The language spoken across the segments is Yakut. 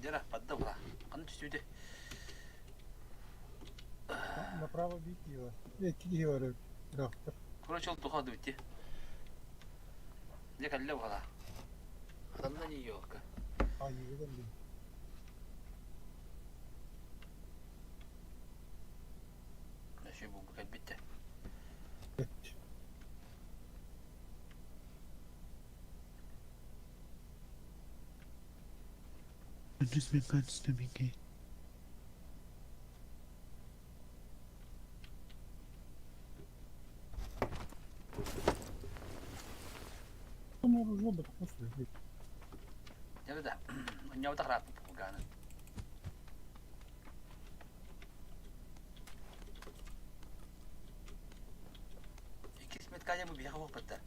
Дьара, падда була. Ханна түстүбүтүй? Направо биир киһи бар. Икки киһи бар эбит. Ыраахтар. Короче, ол туха дыбити. Дьэ кэллэ була. Ханна Нью-Йорка? Айыыга кэллим. Өссө булгу кэлбиттэ. Күндүс мин көнстүмиҥий Да-да-да. Онньообутах ырааппыт булгааны. Иккис метканя бу биһиэхэ буолбатта.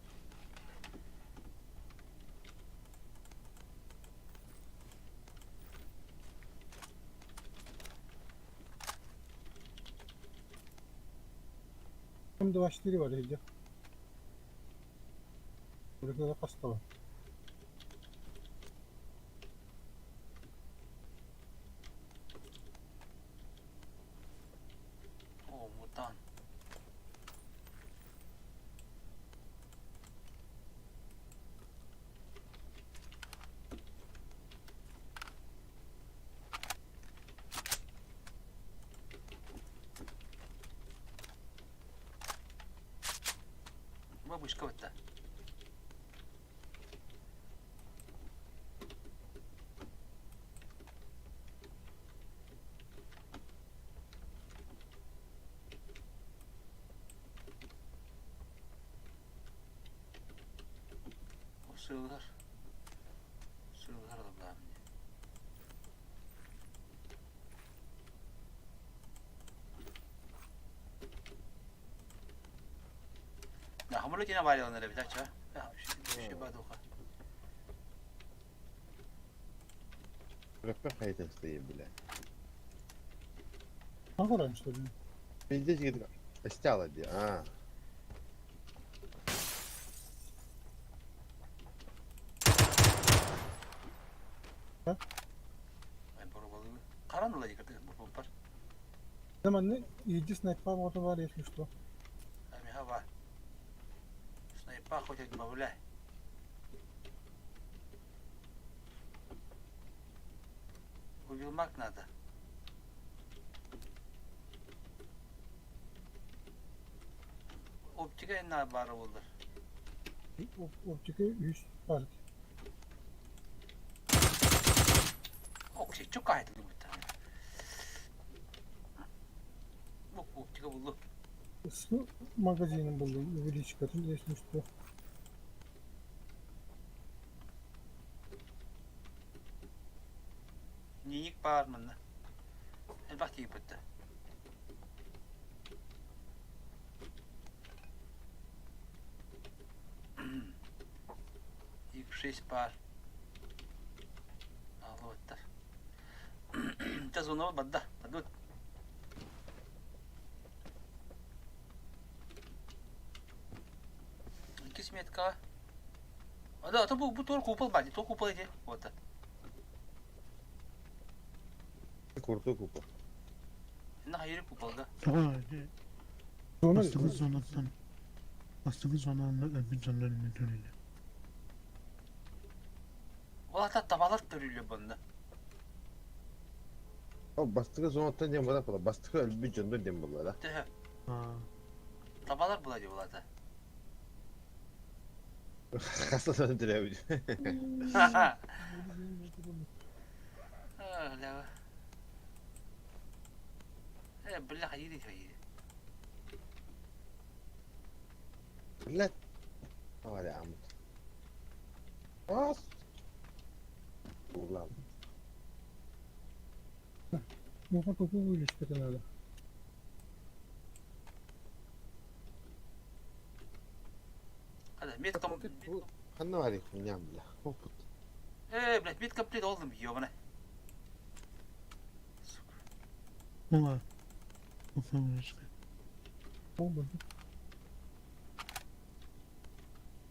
М24 бар иһирдьэ. Уруккуга хастаба. О, мутант. Бабушка вот так. Сыыллар. Сыыллар да баар мне. Да, хамылы тина вариланар эбит ача. Шибадуха. Рөппө хайытын стоит, бля. Агоран, что ли? Пиздец, говорит, стяла де. А. Харан ыла дикаты бу бар. Манны иди снайпа вот бар, если что. Амиха Снайпа хоть добавляй. Убилмак надо. Оптика инна бары болдыр. Оптика үс бар. Окси, чук кайтты бутта. Бу оптика булду. С магазином булдум, увеличка, если что. Ниник бар манна. Элбэх тиийбитте. Ик-6 пар. Аллоттар. Сейчас он бадда. Бадут. Иккис метка. А да, это был бу тур купол бади, то купол иди. Вот. Курту купол. На хайыр куполга. Тоҕо бастакы зонаттан бастакы зонанна өлбүт дьоннор иннин төлүүллэр. Ол ата табалар төрүүллэр бонна. Ол бастакы зонаттан диэн буолар буолар. Бастакы өлбүт дьоннор диэн буолар. Төһө? Табалар була дии буолата. Хаса сан төрөөбүт. Ля. Э, бля, хайыри хайыри. Блядь. Ой, амут. Ас. Улам. Ну, какую вылечку-то надо? Hadi медком... Ханна варик ням, бля. Опыт. Э, блядь, медкомплект олдум, ёбана. Сука. Ола. Офамышка. Оба.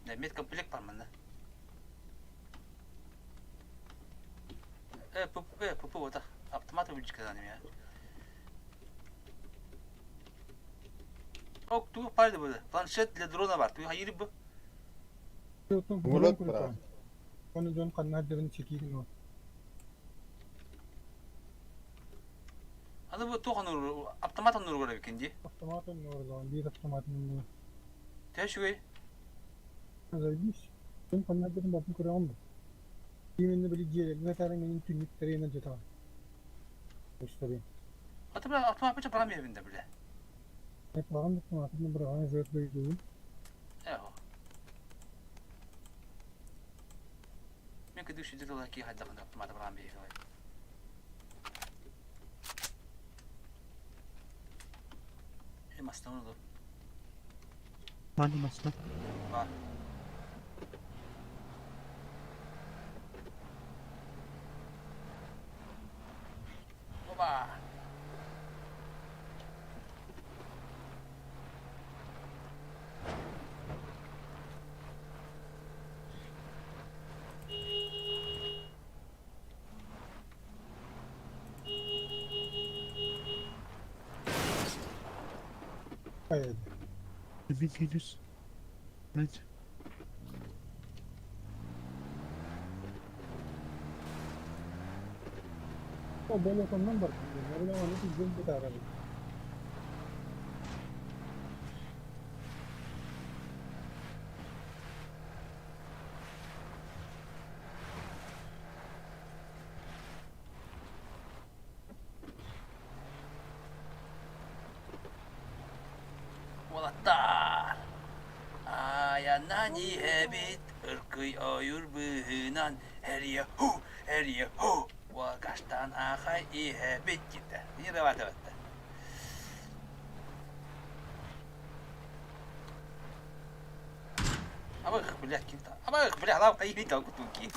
Да, медкомплект бар манна. Э, п... ПП вот автомат вылечка меня. Ок, туох баар да было. Планшет для дрона бар. Туох айыр бу. Самолет бра. Оны дьон ханна дэрин чекиин Аны бу туох онур автомат онуругар эбикин дии. Автомат оннугар биир автомат оннугар. Төһө үчүгэй? Заебись. Дьон ханна дэрин батын көрөҕүн бу. Именно били дьиэлэргэ сытарын түннүктэринэн дьатаҕын. История. Ата бля автомат бара миэбин да бля. План автоматын быраҕан жөт дойдугун. Эहो. Мен кыдык сүдү тыла ки хайдах автомат баран биһиги. Мастан oldu. Маны маста. Бар. Оба. Hayır. 1700. Right. O болотоннан бар. Бу аны тизген битара. Уолаттар! Айаннан иһэбит, ыркый ойуур быыһынан эрийэ-һуу, эрийэ-һуу, уолгастан аахай иһэбит диэтэ. Нерватыватта. Абых, блядь, ким-то. Абых, бля, лавка и видел кутуки.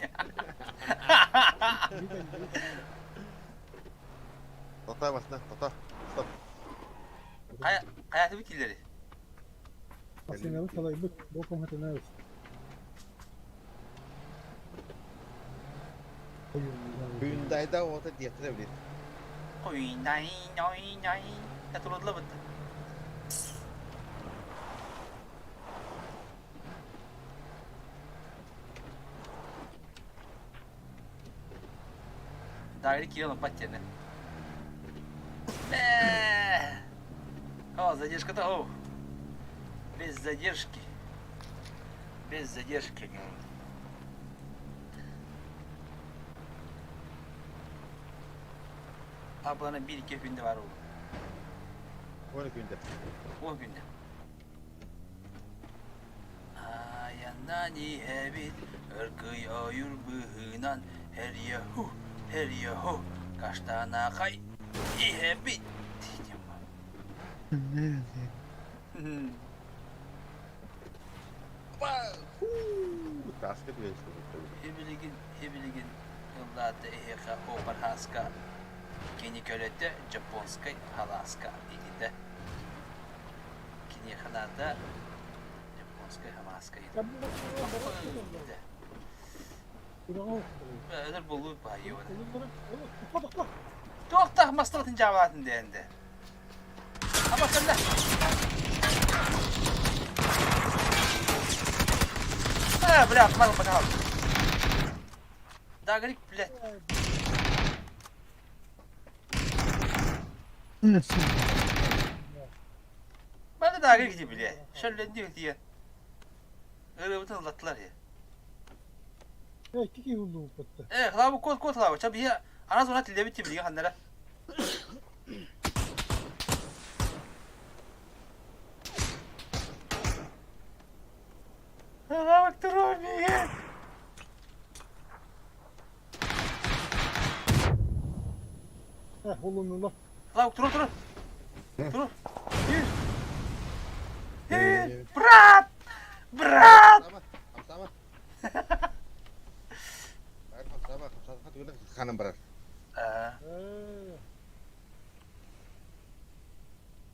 Тота басна, тота. Стоп. Хайаты битилери. Сенәбе салайбыт, боком хатынабыз. Hyundai'da ота диэтре билет. Ой, най, най, най. Татуродла бытты. Daire кирилл паттене. О, задержка-то, о. Без задержки. Без задержки. Ablanın bir iki günde var oğlum. 10 günde. 10 günde. Ayandan иһэбит, ыргый ойуур быыһынан, эрийэ-һуу, эрийэ-һуу, каштанахай иһэбит. Не, Таска билет. Хибилигин, хибилигин ыллаата эһиэхэ опер хаска кини көлөтө Japonскай халааска ититэ. Киниэхэ наада Японскай хамааска ититэ. Өлөр буолуу баайы Туохтаах мастаратын дьаабалаатын дээнде. Аба кэллэ. А, бля, автомат бакал. Да, говорит, блядь. не, Бары да гиди, блядь. Шөллөнді тие. Ырыбытын ылаттылар я. Икки киһи уллубуппут. Э, хлабы кот кот хлабы. Ча бия ана зона тилебит тибилиге ханнара. Хлабы туруми. Холунулар. Хлабы туру туру. Туру. Брат! Брат! Хамсама. Хамсама, хамсама. Ханым барар.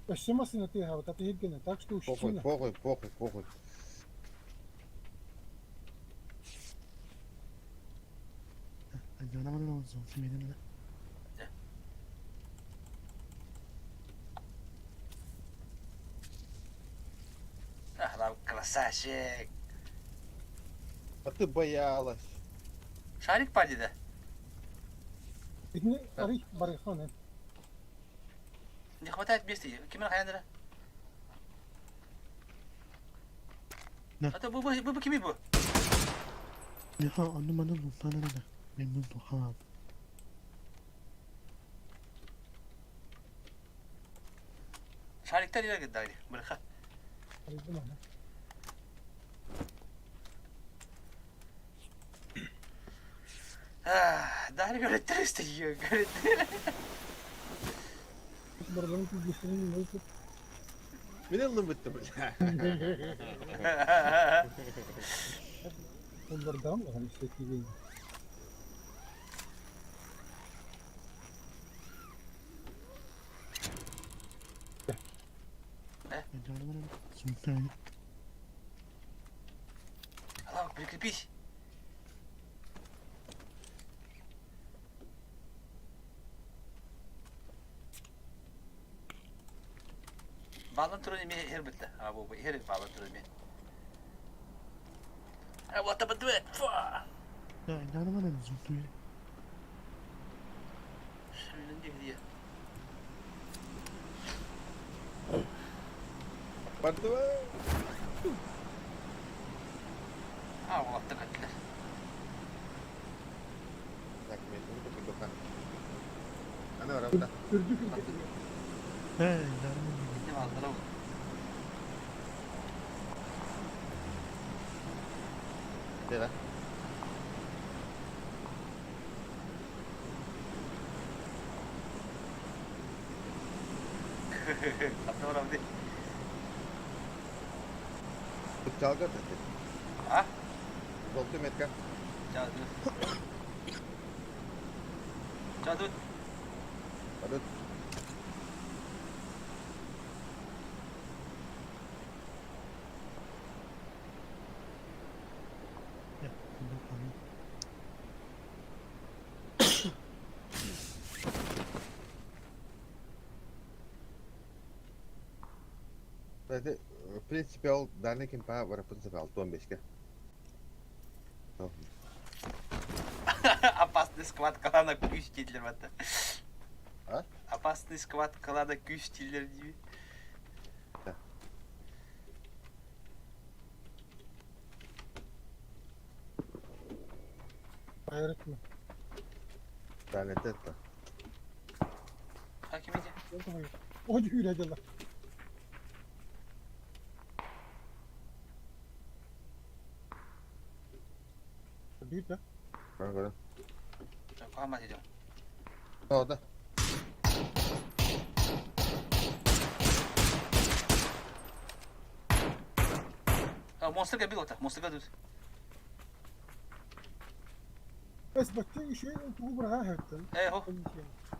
Өссө массыына тыаһаабыта тиһиргэнэ, так что Похуй, ущина. похуй, похуй, похуй. Красавчик! А ты боялась. Шарик пади да? Итини арый барыхан. Не хватает места. Кимин хайандыра? Да. А то бу бу бу кими бу? Миха онну маны луттаан эрэ Мен бу хаал. Шариктар ире гыдагы. Бырха. Арыйдым аны. Дары көрөттөр истейе көрөттөр. Барыларын күлгесinin neyse. Мин ыллым бытты бля. Onlardan mı? Hani işte gibi. Сунтаан. Аллах, прикрепись. Балын туран эме хер битте. А бу хер балын туран эме. А вот это дуэт. Фа. Да, инаны сунтуй. Шүлүн диye. Барды ба? А вот так каттылар. Так, мен bunu курдука. Ана барамда. Үрдүк үрдүк. Ээ, инаны Ne aldılar oğlum. Дела. Атты барам ди. Чалга тete. А? Золотой метка. Чаду. Чаду. Барды. Кстати, в принципе, ол данный кемпа барапын алтон бешке. Опасный склад клана күш диделер батта. А? Опасный склад клана күш диделер диби. Да. Öğretme. Данный тетта. Хаким иди. O hüyre Bir de. Көрөн көрөн. Кухамат идем. Ода. А, монстр габил это, монстр гадут. Bes bakacak şey bu bırağa hepten. Эй, хо.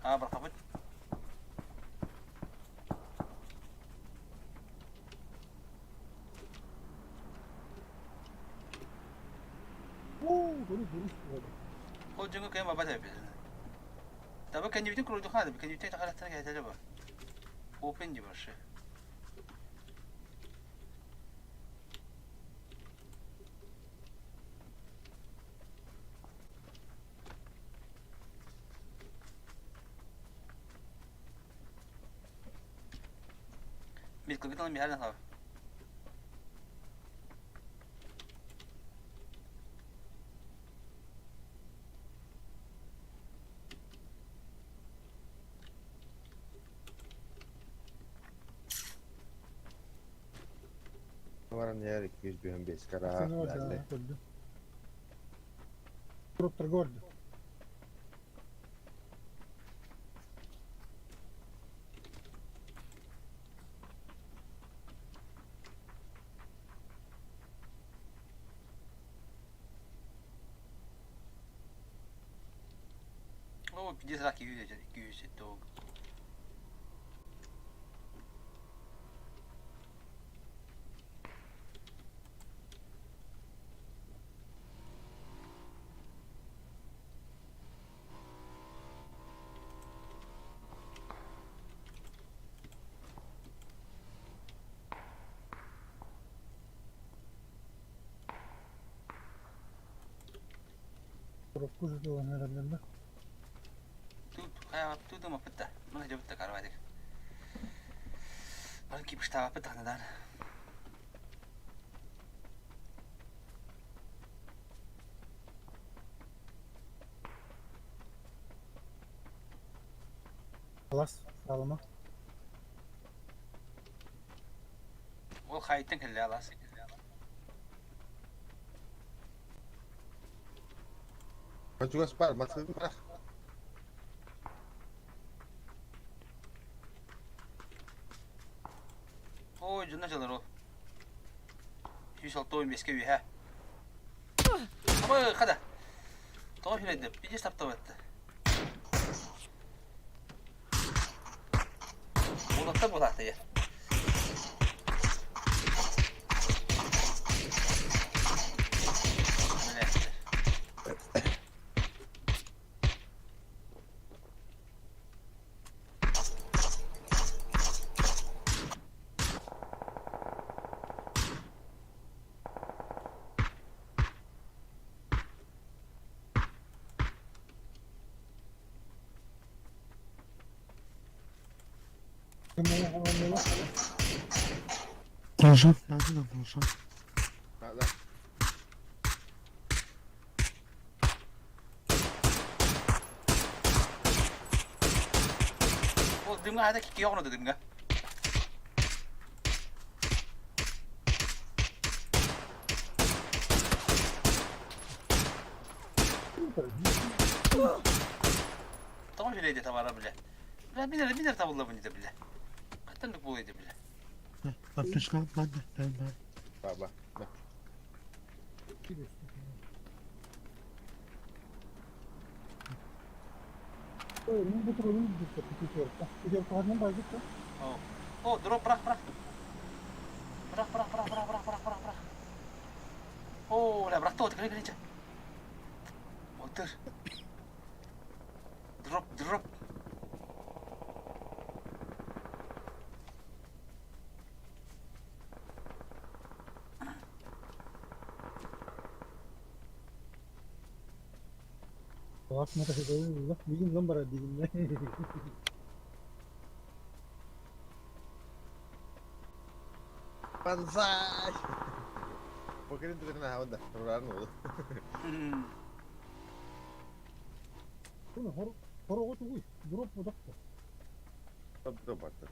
А, брахабыт. Oo, doğru doğru. Ол жөнгө кэм баба табы. Таба кэннибитин курдук хады, кэннибитин тахараттан кәтәле ба. Open ди башы. Мит кылгытан михална хав. Баран яр 205 кара. Sen orada gördü. Drop'ta gördü. О, 50 200 200 долг. Коробку жутуолан эрэллэр да. Туу да Мына дьабытта карвадик. Бары кипыштаабаппыт даҕаны даҕаны. Класс саалама. Ол хайыттан кэллэ алаас. Чугас бар, массыына бырах. Ой, дьонно дьалар ол. 165-ке үөһэ. Абы, хада. Тоҕо хүлэйдэ? Пиздец таптабатты. Уолаттар буолаахтайа. Konuşan, nerede de konuşan? Да, да. Ол дымҥа хата кикки оҕону дымҥа. Тоҕо үчүгэйдэ табара билэ. Бля, мин мин табыллабын дии билэ. Хаттан буолуй билэ. Аптечка ben de, ben ben. Ба, ба. Да. О, о, дроп бырах, бырах. Бырах, бырах, бырах, бырах, бырах, бырах, бырах, бырах. О, бля, бырахта вот, кэлэ, кэлэ, Отыр. Дроп, дроп. Билин номбара дигин. Банзай! Покрин түгэнэ хаанда, турарын ол. Хоро хоро тугуй. Дроп бодакта. Топ топ баттыр.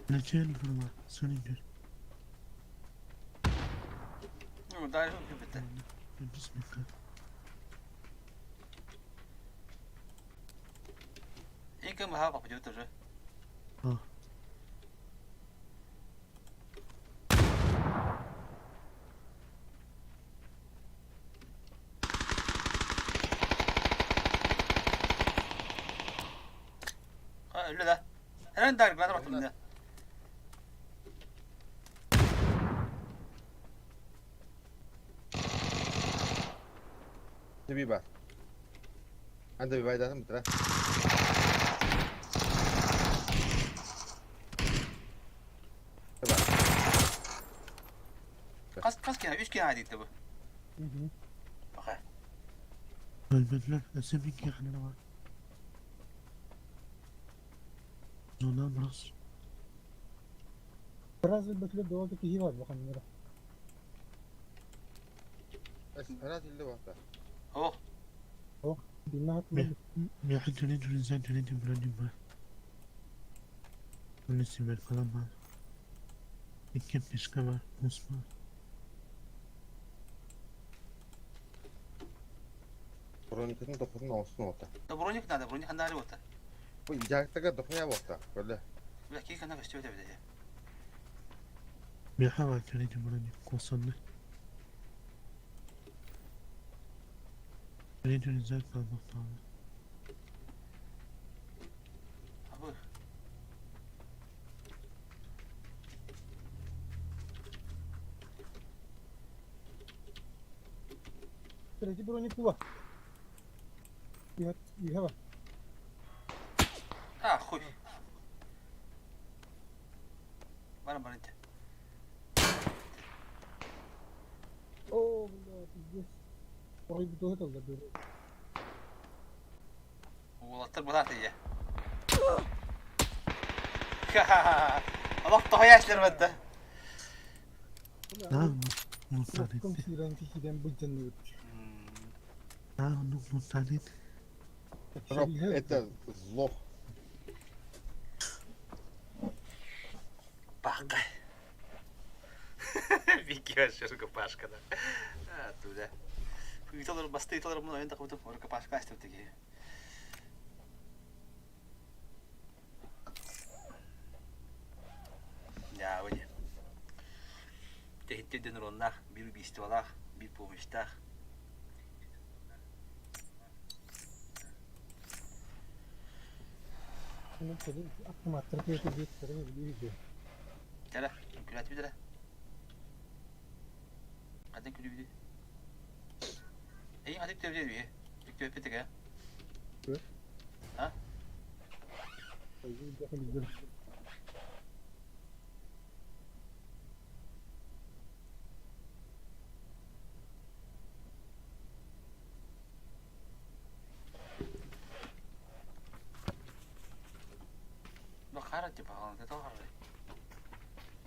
Начальник фирма, Сонигер. Ну, дальше купите. Бисмилlah. Инкем хаба пойдет уже. А. А, öyle да. Hemen der, ben baktım ya. Тебе бар. Анда бай датым бутра. Kaç kaç kere? Üç kere hadi bu. Bak. Ölmediler. Esemin kendine var. Zona biraz. Biraz бөтүлөр долата киһи бар бахан. Раз илде бата. О, Бинна Мехатını turizm turizm bırakın var. Öylesi bir falan var. İki fiska var. Osman. Броникатын тохотун оосун ота. да броник надо, броник хандари вот. Бу жактага дохуя бота. Көрдө. Бля, кийин хана көстүбөт эбит. Meha var turizm bırakın. Kosanlı. Рюкзак буолуохтааҕа. Абы. Третий броник куба. Иһэ бар. А, хуй. Баран баран ите. О, бля, пиздец. Орой бутуһа тыллар бу. Уолаттар былаат ийэ. Олох тоһуйааччылар бадда. Наа муустаан Кым итти. сүүрэн киһидэн былдьанныбыт. Наа оннук муустаан ит. Роб, это зло. Пахка. Вики вообще рукопашка, да. Оттуда. Ыыталар басты ыыталар мун ойон тахыбытым рукопашка астыбыт киһи. Дьаабы дии. Тэһиттэн уроннаах, биир убийстволаах, биир помощьтаах. Автоматтар киһи Кэлэ, күлээтибит эрэ. Хатын күлүүбүтүй? Эйиҥ хатык төбүтэ үһү. Үктүөппүт ээ. А? Бахара типа, это харай.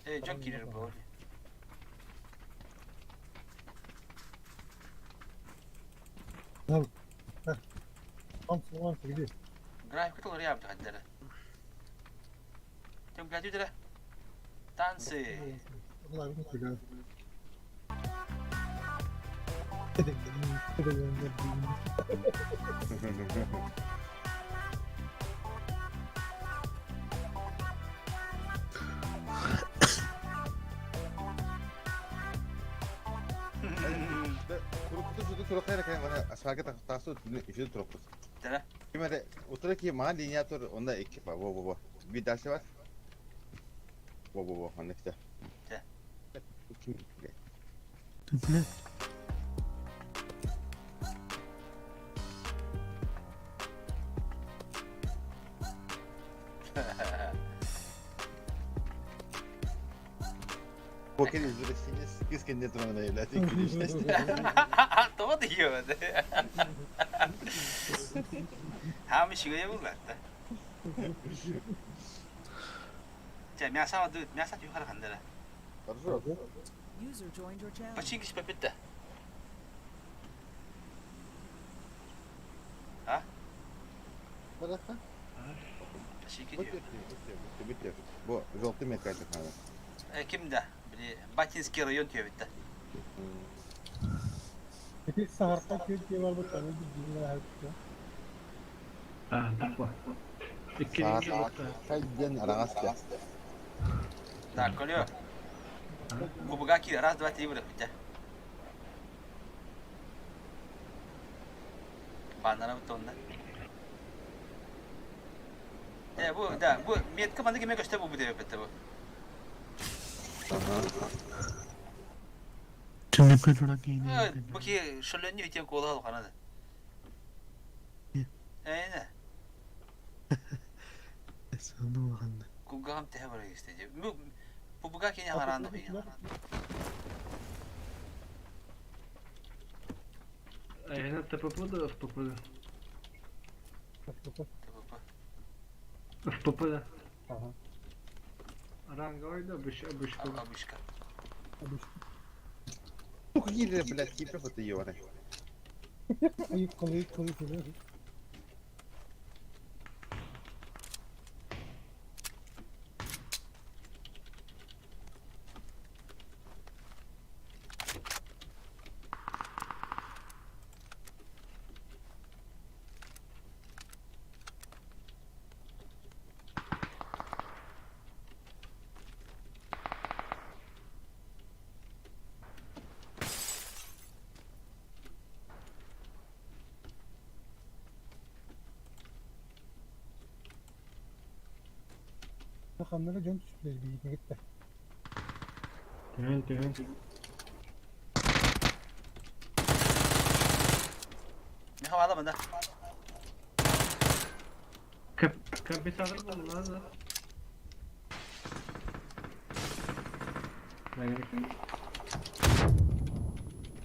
Э, дьон киирэр буолуо. Он где? График уларыйаабыт хаддара. Төҥкөөтүтэрэ. Танцы. Туруккутун туруккайра кэлэн бара асфальга тахсуу үчүгэй туруккут. Тара. Ким эрэ утары киһи маҥан линия тур онно икки во во во биир дальше бар. Во во во онно иккитэ. Чэ. Ким Блядь. Покер извращенец кыс кэннэ туран блядь күлүчтэстэ. Тоҕо да Хаамы үчүгэйэ буоллаатта. Чэ, мясо мясо түһэр хандара. Хорошо. Почти киспэппит да. А? Хорошо. Почти Бүттү. Бу желтый метка надо. Ким да? Били Батинский район түөбүт да. Ити саһарка күөл диye бар бу таны билгин А, такой. Хайден араҥас Так, Колё. Кубуга раз, два, три, выдох, бүтэ. Баннара бутонна. Э, бу, да, бу метка маннык эмэ көстө бу бу диэбэттэ бу. Түннүккэ туран киинэ Бу ки шөлөннү үтен куола алханады. Эйне. Сону улаханна. Кулгам тэһэ бара истэ. Бу бу кини хараанды бу. А ТПП да ФПП да? ФПП. ФПП да. Ага. Ранговый да, обышка. Обышка. Обышка. Ну какие, блядь, кипев это ебаный. Коли, коли, коли. Ханна эрэ дьон түстүлэр биһигини кытта. Түһэн түһэн. Миха баала мында. Компенсатор булла да.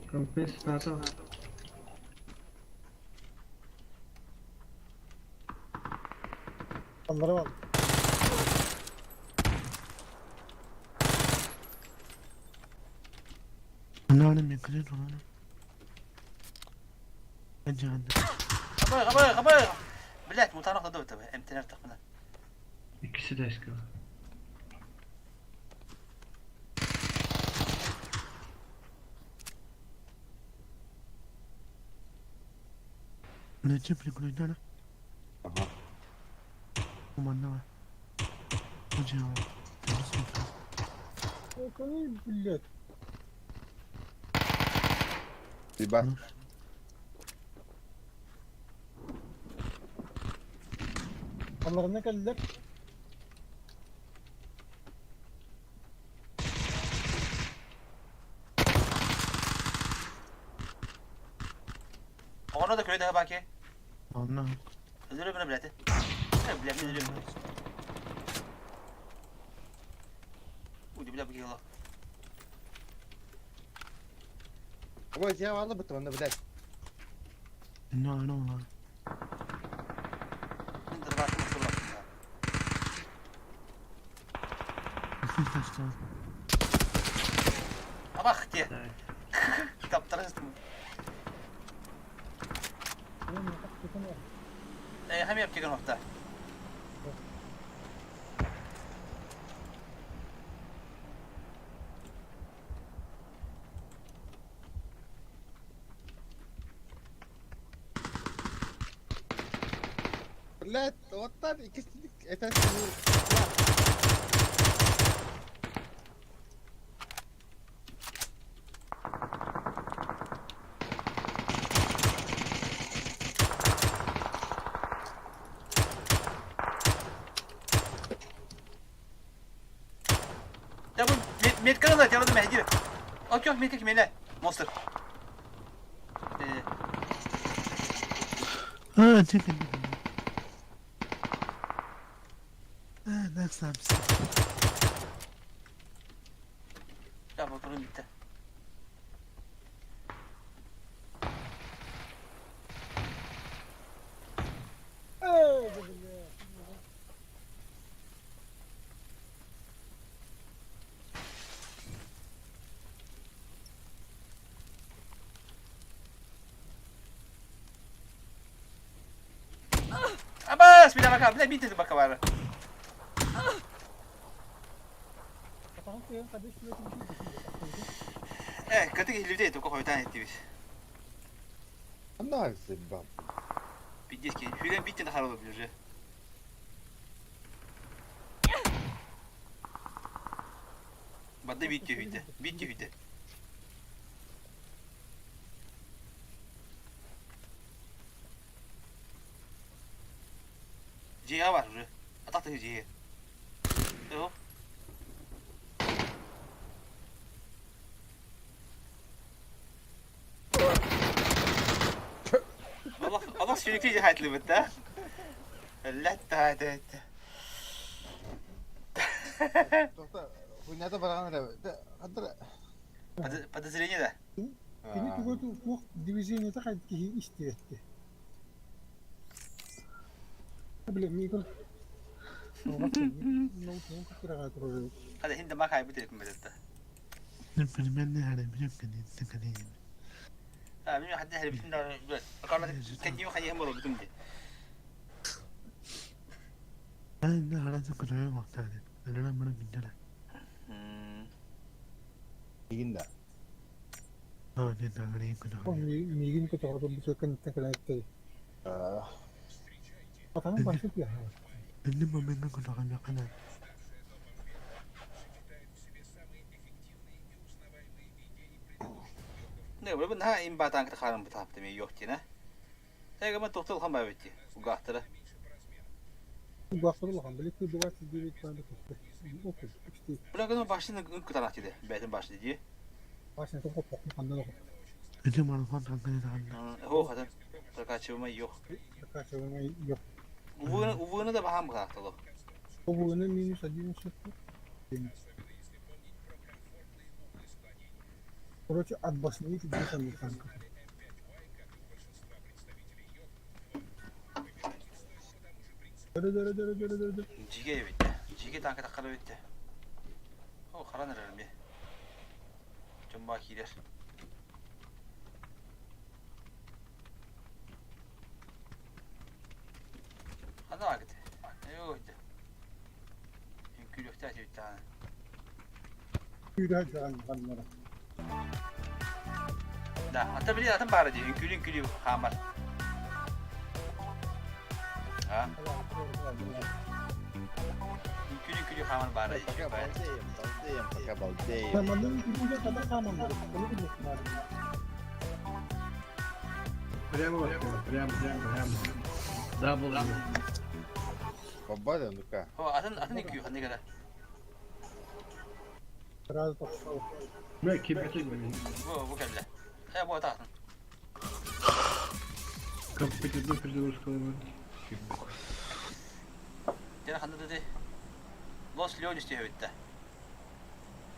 Компенсатор. Аллара бааллар. Ананы мен кілер оланы. Ажаанда. Хабай, хабай, хабай! Блять, мутанах да дөбөтө. Эмтенер тахмына. İkisi de eski. Нече приколайдана? Ага. Манна. Ажаа. Ой, блядь. Стрельба. Алларына кэллилэр. Оҕону да көрө баки. Онна. Өлөрө блядь. Блядь, мен өлөрөм. Уйди, бля, бігела. Ой, я вала бутон, блядь. Но, но, но. Мен дырбатын сурла. Тастан. Абах те. Таптырыстым. Хам яп кеген опта. Блядь, вот так, это... Ya bu metkanı da yardım ediyor. Okey, metka kimine? Monster. А, чекай. А, next time. Ya motorum bitti. Эй, блядь. Абас, bir baka, bir bitti baka var. Eh, kötü hilde токо хойтан эттибит. Анна зыбам. Пиздец, хүлэн битти харалып уже. Бадда битти хүйдэ. Битти хүйдэ. Жига бар уже. Атакты жиге. Yok. Allah Allah sürekli hayatlı да? Ләтта да. Тоқта, хуйнята барған да. Подозрение да. Кини тугу туох движениета киһи истиэтти. Бля, мигр. Hadi hindi makay бит бедетте. Непременно харабиркани тикани. А, мен хадди харабитин да. Акарла кенди хани хамро битумди. Ана хараса кыры вактады. Алена мына миндера. Игинда. А, не да, не куда. Мигин көтөҕөр бу кэннэ Атаҕын башы тыаһа. Энди моментка куда кана. Не, бу на им батан кыта харам бутап деме yok дина. Теге ма токтол хан бабетти. Угаттыра. Кулгаахтара улахан, били 29 баанда көстөр. Ол курдук, үстүү. Бля, гына башня кытаанах диде. Бэйэтин башня дии. Башнятын хоппоккун ханна да хоппот. Ити марафон танканы таҕынна. Оо, хатын. Прокачиваемый yok. Прокачиваемый yok. Увыны, увыны да баһаам быһаахтало. Увыны минус 11. Короче, от башни где-то танка. Дөрө-дөрө-дөрө-дөрө-дөрө. Дьигэ эбиттэ. Дьигэ танка таххара эбиттэ. О, харан эрэрим бе. Дьон киирэр. Хана агыт. Ой, да. Үҥкүүлүөхтээх эбиттэҕинэ. Күүрэ дьаҕан ханнара. Да, ата били атын баара дии, үҥкүүлүү үҥкүүлүү хаамар. А? Үҥкүүлүү үҥкүүлүү хаамар баара дии. Пока балдеем, балдеем, пока балдеем. Манна үҥкүүлүүгэ ханна хаамаллар? Ону билиэххин наада. Прямо вот, прямо, прямо, прямо. W. Бабада, ну-ка. О, атын атын үҥкүү ханнык эрэ. Сразу тохтоо. Бля, кибетик, блин. Бу бу кэллэ. Э, бу атын. Компетентный придурок. Дьэ ханна да Лос Леонис түһэбиттэ.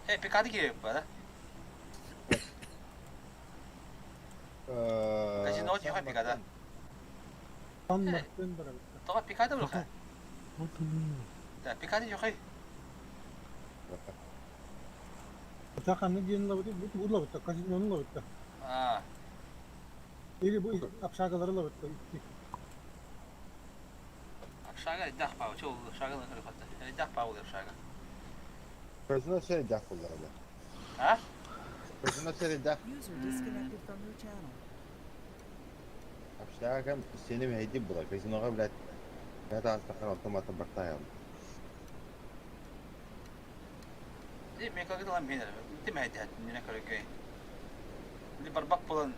Э, Пикады киирэ да? Казино тихо Пикада. Сан Мартин барабыта. Тоҕо Пикада булха? Вот он. Да, Пикады юхай. Та ханна диэн лабыты, бу бу лабыта, казинону лабыта. А, Или бу общагалары лабыта. Икки. шага дах пау, чол шага на хатта. Дах пау шага. Казино все дях буллар. А? Казино все дях. User disconnected from your channel. Общага сени мейди була. Казиноға, блядь. Это астахан автоматы бартаял. Ди мен кагы далам бенер. Ди мәйди хат, мине көрөгөй. Ди барбак болан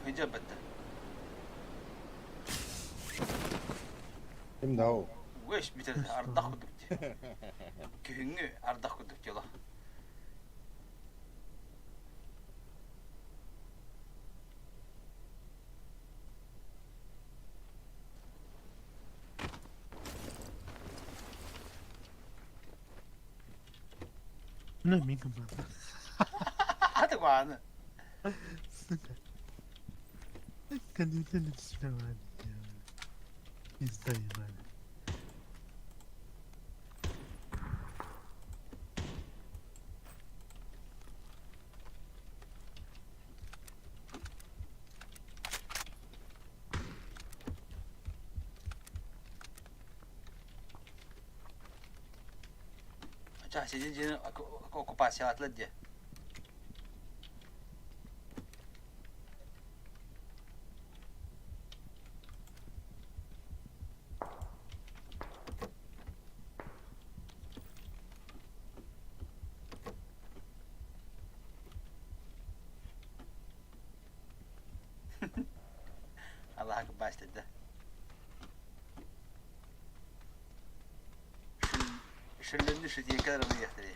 хыжа бетте. Ким дау? Уэш битер ардах кудук. Күһүнгү ардах кудук жоло. На мин команда. Аты гуаны. Сука. Компьютер справа. Пизда ебаная. Ача сидин жин оккупация атлы ди. Аллах başladı. Шүллөннү шүтиен kadar onu яхтыры.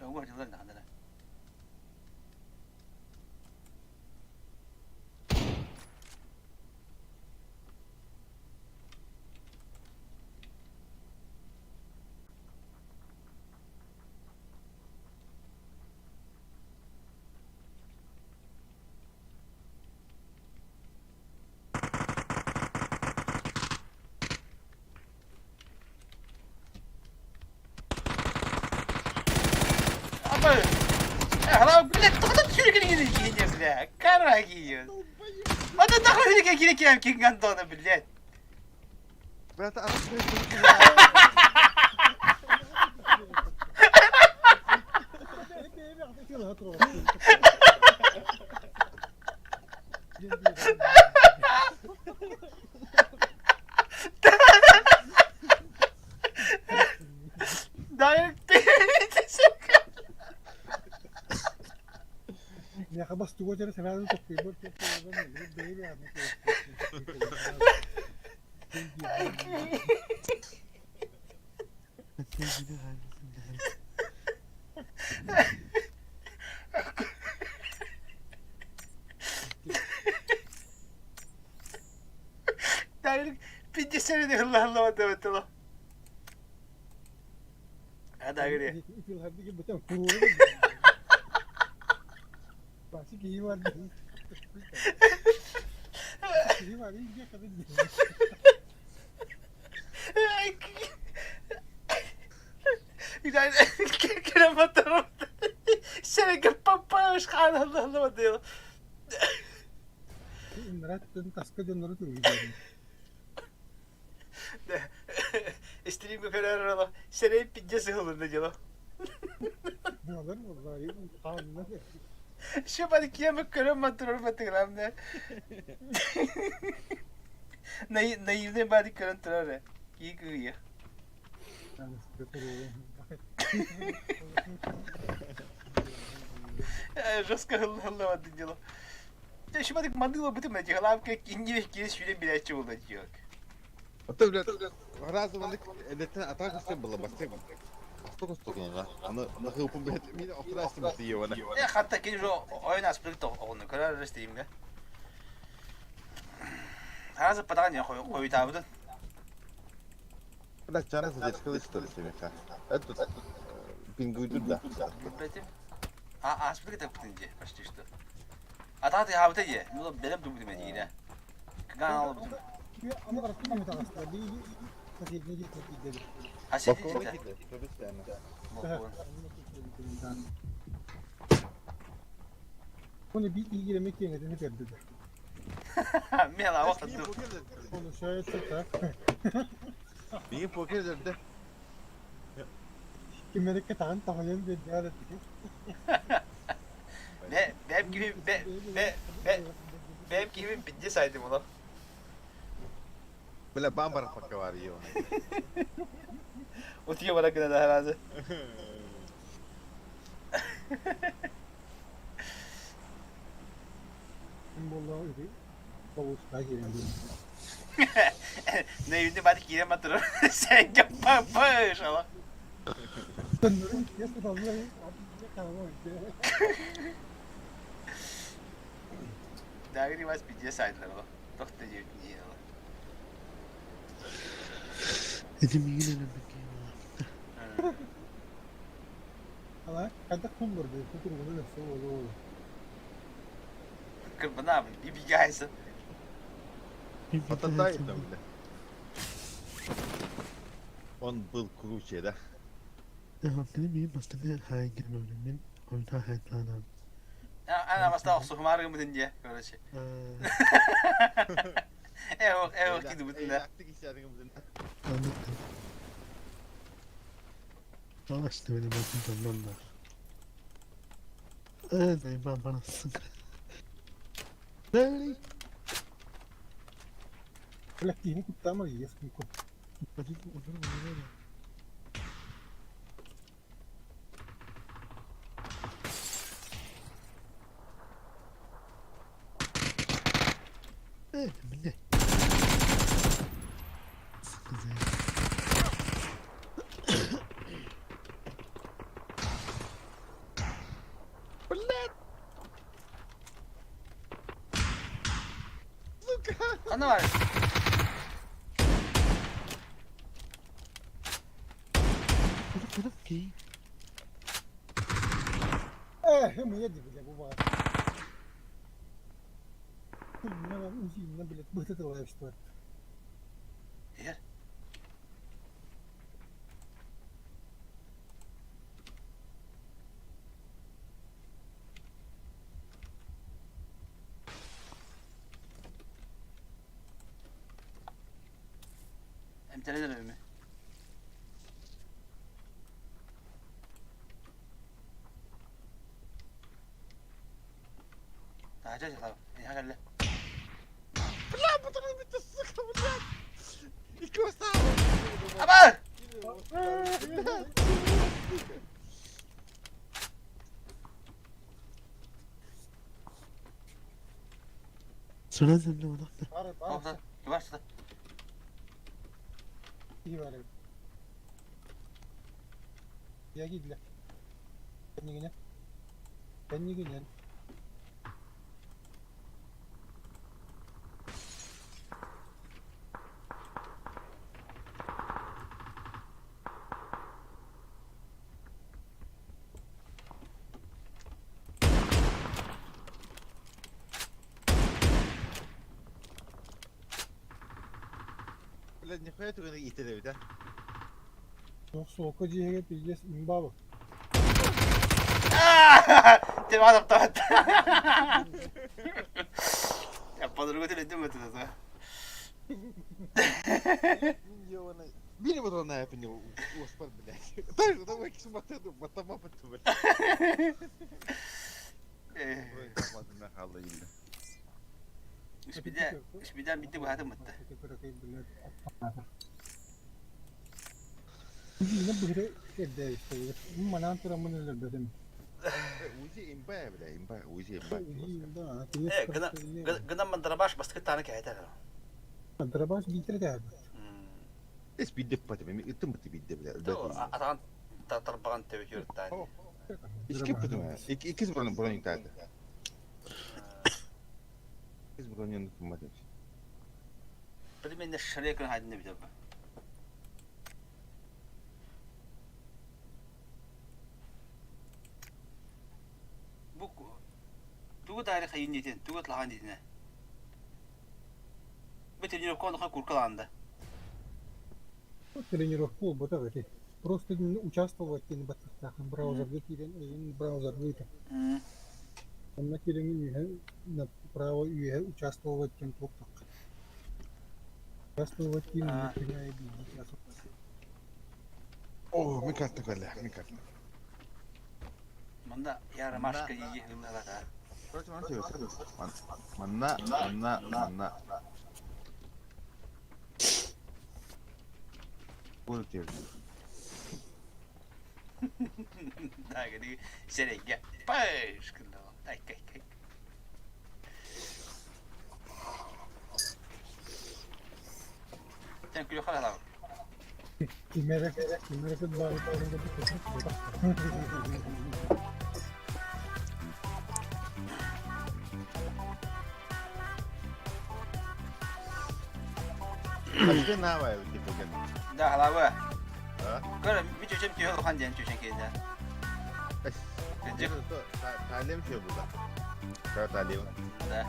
Оҥор дьыллар даҕаны. Папа! Блядь, тоҕо сүүргэн киһи бля. Карагиен. А ты нахуй киһи киһи киһи Антона, блядь. Брат, а Миэхэ бастыгы эрэ сэлээн тохтуйбут Стримга көрөр оно сэрэй пиздец ыһылынна дело. Шебар киэми көрөн матырар матыграмна. Наивный бади көрөн турар. Кии кыйы. Жестко ыллабады дело. Шебар мандыла бутым эти главка кинни кири сүүрэн билээччи буолла диок. Ото, блядь, разом вони летен атака все было, бастык. Бастык Аны нахылпын, блядь, мин охрастым тиевана. Э, хатта кини жо ойын аспырык оҕону көрөр стримге. Разы патаган я хойутаабытын. Блядь, чара задержка что ли, семеха. Этот пингуйду да. Билбетим. А аспырык таппытын же почти что. Атааты хаабыта же. Ну белем дубутум эдине. Кыган албытым. Оны би игереме кеңетini берді. Мела оқты. Получается так. Миги покер дерде. Кимерекке тағын тағайын берді. Бе бэм gibi бе бе бе бэм gibi бидде сайдым ола. Бля, бамбар пока его. Утие бара гына да разы. Наивный бат кире матырыр. Сен папыш ала. Дагри вас бидде сайдылар ола. Тохта жебит не ола. Эти мигин эле Ала, когда кум бар, кутур ол. Кырбына бибигайсы. Потатай там, бля. Он был круче, да? Мин бастыгы хайгин мен ойна хайтланам. Ана баста сухмаргы мытын же, короче. Эох, эох киди бутын да. Алашты beni bakın tamam da. Evet, ben bana sık. Ne? Бля, киһини куттаама иес куку. Hadi olur mu öyle? Evet, bile. Sıkıntı. Ана бар. Kırık kırık ki. Э, мы бля, бува. Блядь, быт это что. Ер. Эмтэрин эрэ ми. Таһырдьа дьахтар, эйиэхэ кэллэ. Бля, потому что сука, блядь! И красава! Абар! Sıra sende odakta. Бар, бар, Бар сыта. киһи бар эбит. Дьэ киирдилэр. Кэннигинэн. Кэннигинэн. Блядь, нихуя ты итереби, да? Суох суолка дьиэһигэр пиздец имбаба. Ты адаптовать. Я подругу ты думаю это. Били вот она я понял, успел, блядь. Так, давай к смотрю, потом потом, блядь. Испиден bitti bu hayatım bitti. Билэ быһыра эрдэ Манан тураммын өлөрбөтүм. Узи имба, бля, имба, узи имба. Э, гына мандарабаш баскы таны кәйтә. Дробаш биитер тээбит. Эс бидде патым, итим бит бидде, бля. Атаган татарбаган төбөт йөрттән. Икки патым, иккис бронь бронь тады. Иккис бронь патым. Билмен шәрә көн хайдны бит. Бу тугу тарих хайын дитин, тугу тлахан дитин. Бу тренировка онда куркаланды. Тренировка буолбатах эти. Просто участвовать диэн баттахтаахын браузерга киирэн эйин браузерга ыытар. Онно киирэҥин үөһэ направо үөһэ участвовать диэн туохтахха. Участвовать диэн күнү аайы биирдии чаас. О, ми карта кэллэ, ми карта. Манда я ромашка ии ыллалата. Короче, манна Манна, манна, манна. Буду тебе. Да, говори, серега. Паш, Ай, кай, кай. Тен күлө халала. Кимэрэ кимэрэ баары Башка навай типа как. Да, халава. А? Көрө, ми чөчөм түйө хан ден чөчөн кейде. Талим şey burada. Да, талим. Да.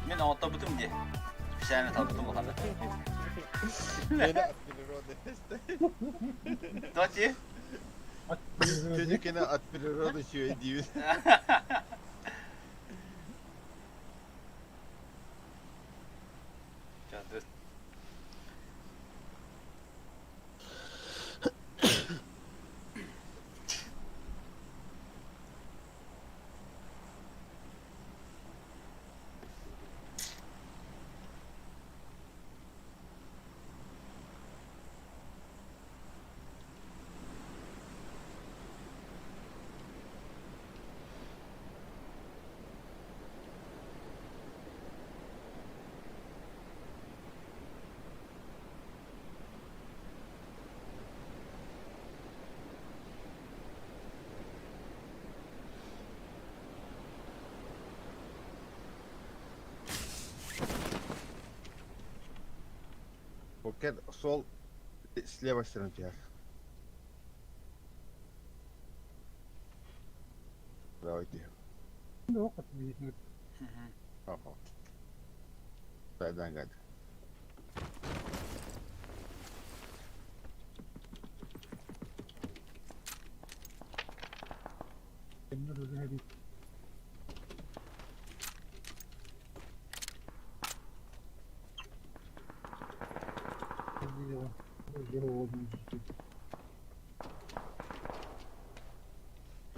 Мен оттабытым де. Специально талбытым булганда. Мени от природы. Доти. Чөчөкене от природы шуй дейбит. Ча, Покер сол слева стороны тебя. Давайте. Ага. Да, гад. У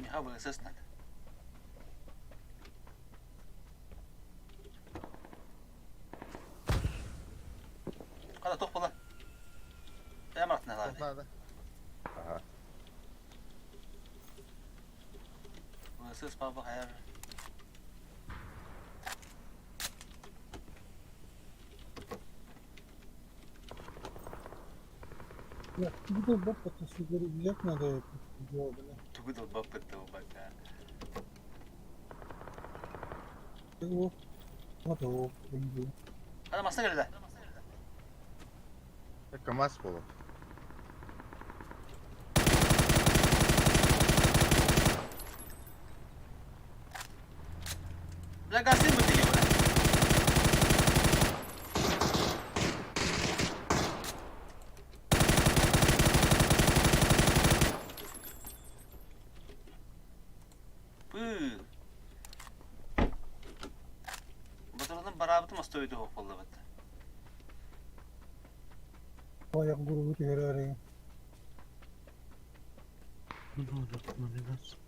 него ВСС надо. Хата туох була? Бэйэм артына Надо. Ага. ВСС папа хайар. Тугу долбаппыт взять надо это дело, бля. Тугу долбаппыт долбака. Его. Вот его. Хата масса кэллэ. КамАЗ буолар. Бля, гасим бу бля. Пыы. Батырдан бараабытым остоойду суох буолла бытта. Аяк гуругу түһэрээри. Ну да, навигация.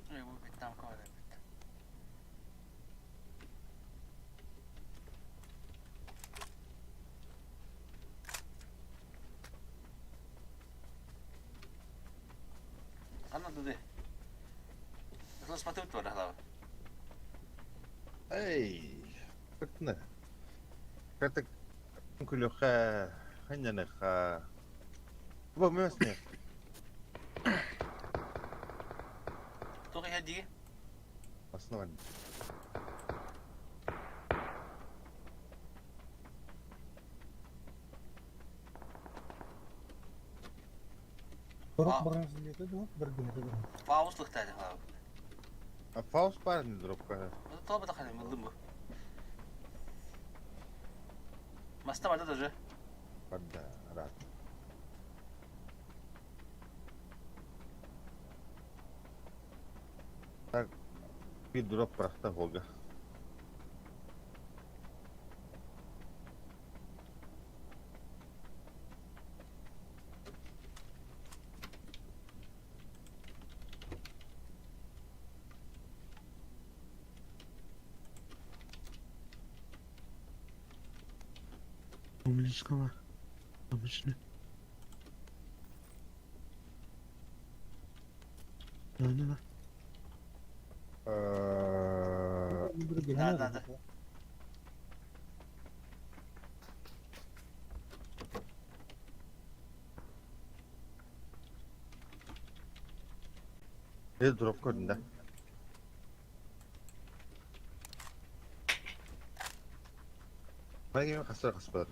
Ой, бу бүттэ амка бар бүттэ. Ханна дуды. Смотри, туора халава. Эй, как-то. Как-то күлүхэ, ханьяныха. Бу мөсне. Туох иһэр дии? Основан. Сорох бронежилети дуо, бэргэһэтэ дуо? Фаус лыхтаады халава. А Фауст парни дропка. Тоҕо батаханы мыллым бу. Маста барда тоже. Барда, рад. Так, bir drop bıraktı Volga. Умничка. Обычный. Да, да, да. Да, да, да. Bir drop gördüm de. Ben gibi kasar kasar.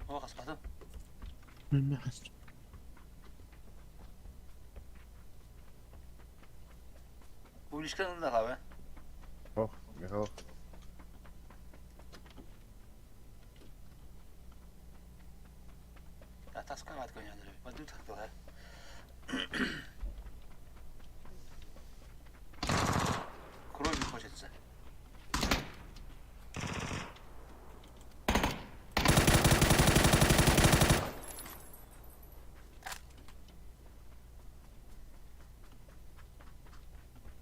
О, хаспатым. Мен хастым. Публичканы да халава. Ох, Михаил. А таска ват коньяны. Баду тактылар. Крови хочется.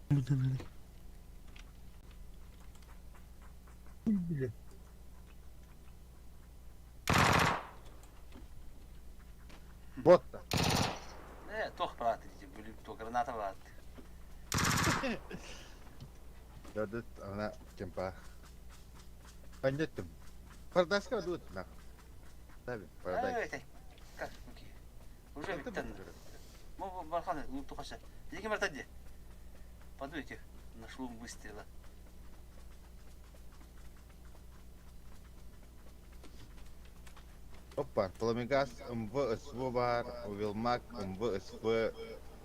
Выдавили. Били. Бот да. Э, тох брат, были то граната брат. Дадыт ана кемпа. Пандеттим. Пардаска дует на. Таби, парадайс. Эй, как, Уже биттен. Мо бархан, луп тухаша. Лекин бартади. Подуйте на шлум выстрела. Опа, Пламегаз, МВ, СВ баар, Вилмак, МВ, СВ,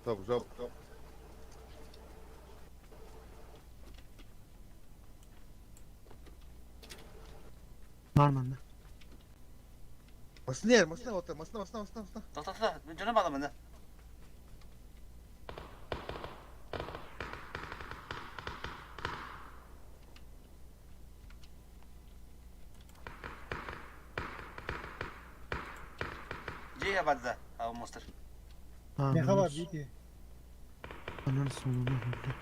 Топ-Жоп. Бар манна. Массыына, массыына, вот, массыына, массыына, массыына, массыына. Тоқта, тоқта, дьоно баҕа Дьиэ барда, алмостер. Меха бар дии. Анан sonunu öldü.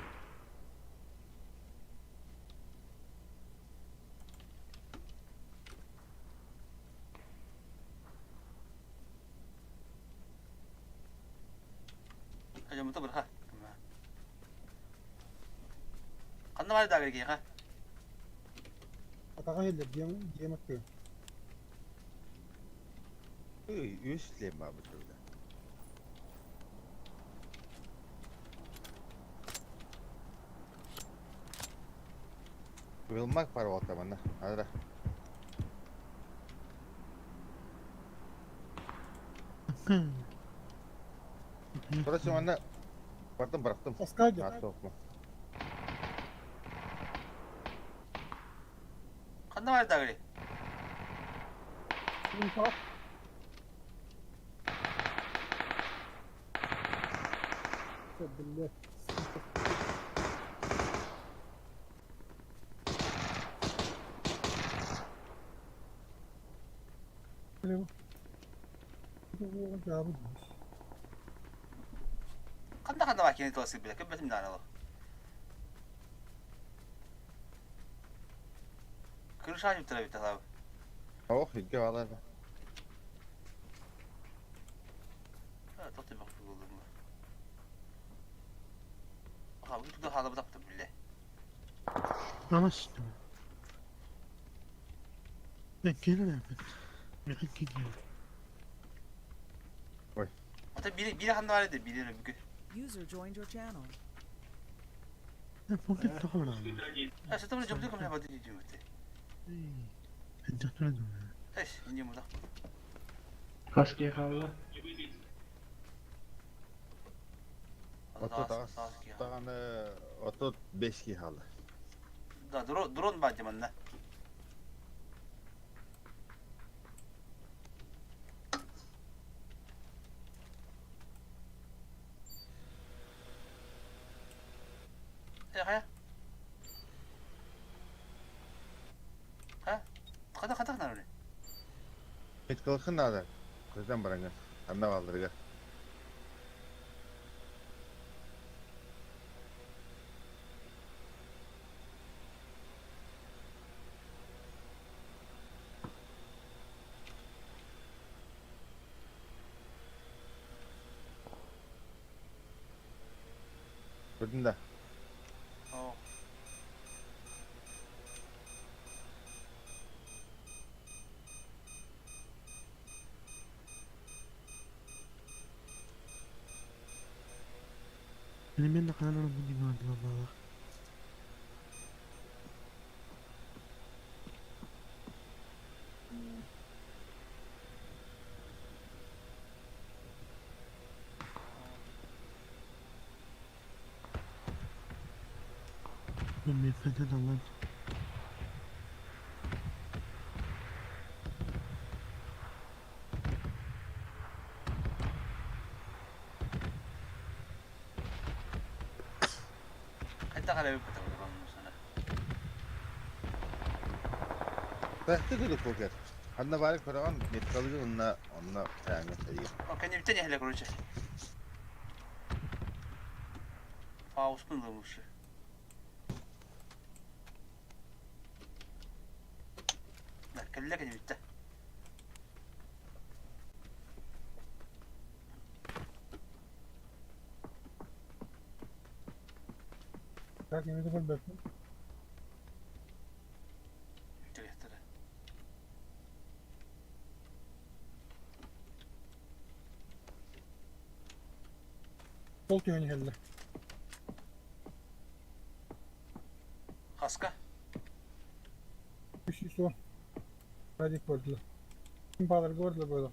Дьоммута бырха. Ханна баар дагыр киһиэхэ? Атаҕа иһиллэр дьиэм дьиэм аттыгар. Ый, үс шлем баабыт бля. Вилмак бар уолта манна. Ара. Короче, манна бардым бырахтым. Таска дьэ. А, суох. Ханна баар дагырый? Блядь. Ханна ханна баар кини тула сирбилэ, көрбөтүм даҕаны ол. Крыша юптара бүттэ саабы. Ох, илгэ баалар. Тоқты бақ болдым. Аха, bu da hala bıraktı bile. Ama işte. Ben gene Ben gidiyorum. Ата biri biri ханна бар edi, biri бүгү. User joined your channel. Ben bugün daha önemli. Ha, сэтэмэ жомдо кэмэ бады дии Ben çatırdım. Эш, инде муда. Хас киһи хаалла? Отут аас даҕаны 35 киһи хаалла. Да, дрон дрон бар диманна. Э, хайа? Ха? Хата хата хана Меткалыхын наада. Көтөн бараҥҥын. Анна баалларыгар. Көрдүҥ да? Оо. Benim de kanalım bu gibi vardı valla. Ben bir feden alan. Хайдах эрэ эбиппит дронун сана. Бэхти курдук покер. Ханна баары көрөҕүн, меткалыгын уонна онно тааҥҥа тэрийэр. О, кэннибиттэн иһэлэ, короче. Фауспун ылымышы. Да, кэллэ кэннибиттэн. Так, эмиэ да көрбөппүн. Интересно. Ол түһэн иһэллэр. Хаска. 310. Радик көрдүлэр. Бааларга барда буолуо.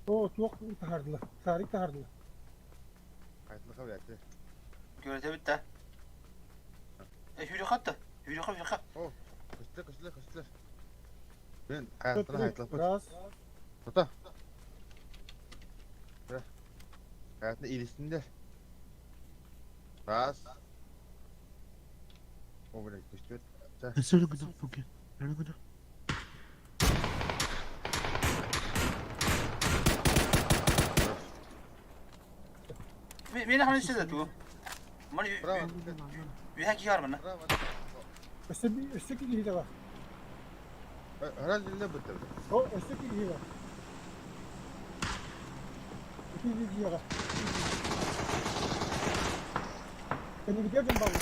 Оо, туох таһаардылар? Шарик таһаардылар. Хайдах блядь. Көрөтөбүт да. Э, сүүрүөххэ да. Сүүрүөххэ, сүүрүөххэ. О, көстүлэр, көстүлэр, көстүлэр. Блин, хайаттан хайатлаппыт. Раз. Тута. Хайаттан илистиндер. Раз. О, блядь, көстүбэт. Ча. Өссө гына поке. Өрө гына. Мені ханын сөзі тугу. Маны Браво. үһә киһи бар мына. Браво. Өссө өссө киһи бар. Раз dilde bitti. О, өссө киһи бар. Киһи киһи бар. Кэннигитигэр дьон бааллар.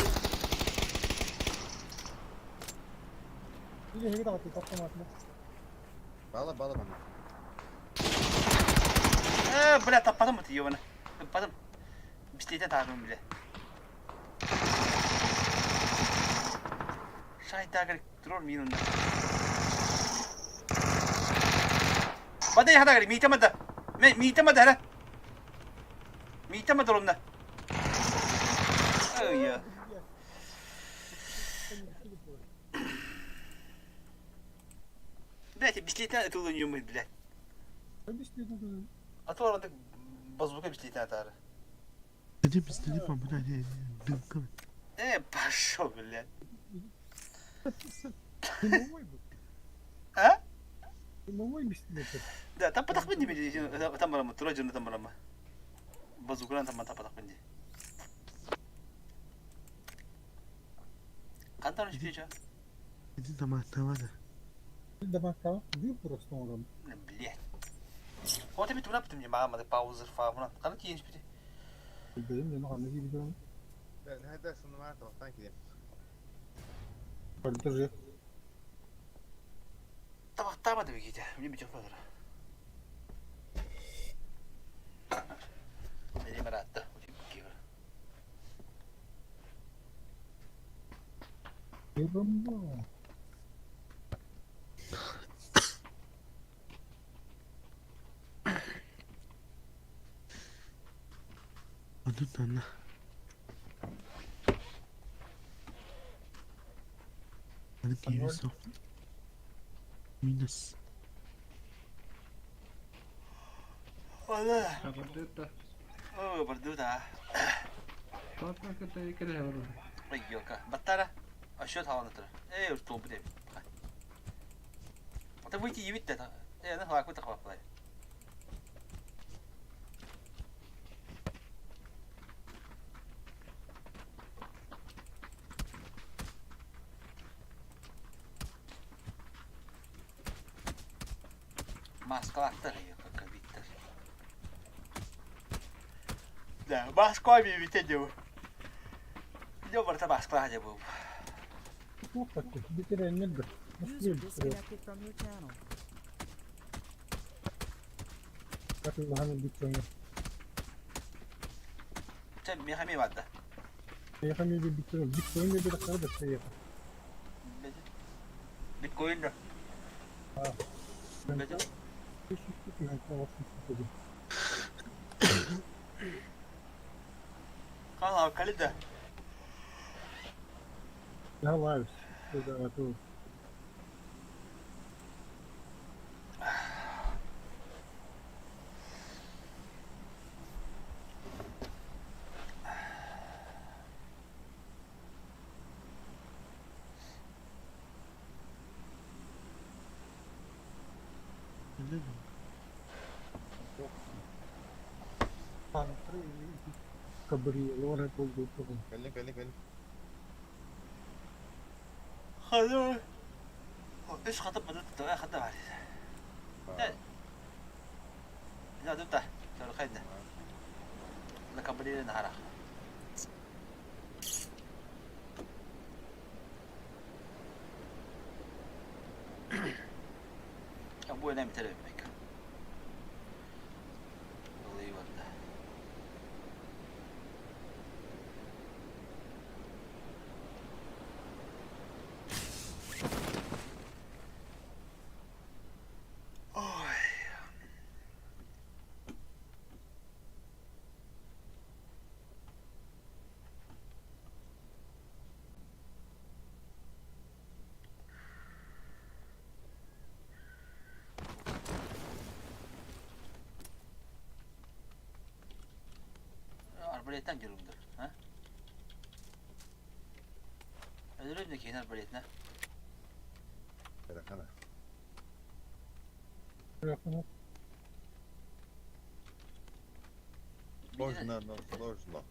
Киһи даҕаты тохтомоотуна. Бала бала bana. Э, бля, таппатым бу тиийэ Таппатым. Бистиэтэ таһаарым бile. Шайтагыр турор мин онно. Бадай хатагыр миитэмэдэ. Ме миитэмэдэ эрэ. Миитэмэдэ онно. Ой. Блять, бистиэтэ ытылын юмый, блядь. А то анда базука бистиэтэ атары. Иди пистолет помогай, дымка. Э, пошел, блядь. А? Да, там патах бенди били, там барама, тура жона там барама. Базукуран там патах бенди. Кантан үчү Иди дома, давай. Дамакка просто оҥорон. Блядь. Вот эми тура битим мама да пауза фа, кана тиен бити. Билбэтим дьону ханна киирбитим. Nerede sınıf tabaktan gideyim. Барыта Табактаама деп кийде. Эмне бит жок Неме ратта. Ерунда. Одун анна. Аны киирсо. Минус. Ола. Бардыта. О, бардыта. Тоқта кете бар. Ой, ёлка. Баттара. А счет халаны тур. Э, уж толбу деп. Это выйти ебить да. Э, на хлак выта хваплай. Маскалаттар ёлка биттер. Да, маска бите дeu. Идем барта маскала деп. Туох такой? Битэрэннэр да. User disconnected from your channel. Катылаһан биткоин. Чэ, мехами бадда. Ехами биткоин. Биткоин бир карды еха. Биткоин да. Бете. Кала калида. Я лайв. Да, тут. Кабриоле болду. Кэлин, кэлин, кэлин. Хадыр. Үс хатып бадыт да хата бар. Да, да, да. Хайда. La кабриоле нахара. Бу эне битер бек. Арбалеттан дьоруҥдур, а? Өлөрүм да киһини арбалетына. Тарахана. Можно, но сложно.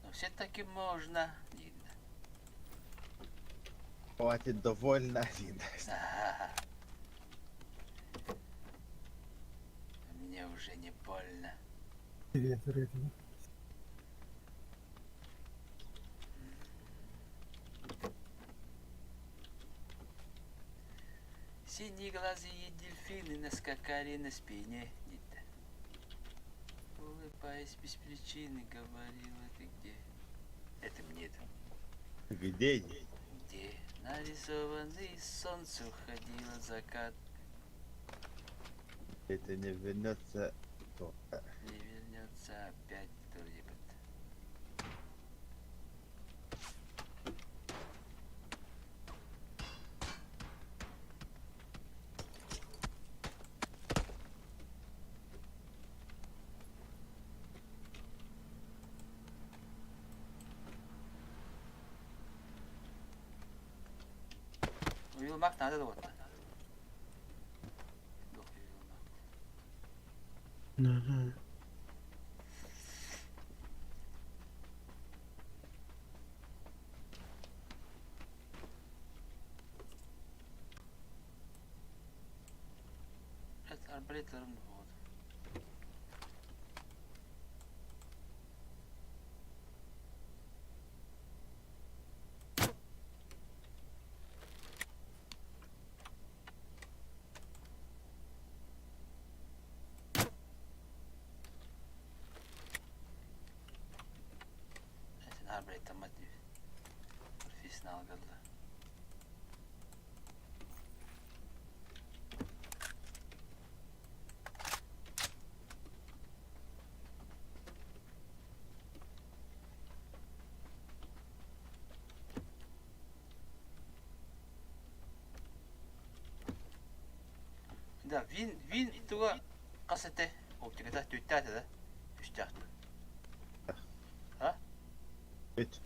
Но все-таки можно, диир. Хватит довольно, диир. Мне уже не больно. Синеглазые дельфины наскакали на спине. Диэтэ. Улыбаясь без причины, говорила ты где? Это мне это. Где? Где нарисованный солнце уходило закат. Это не вернется. То. Не вернется опять кто-нибудь. Уйулмак надо да вот. Наада. Арбалетларым да вот. Sen арбалеттаммат дии. Профессионал гылла. Да, вин, вин туга хас этэ? Оптиката түттээтэ да? Үстээх дуу? А? Үт.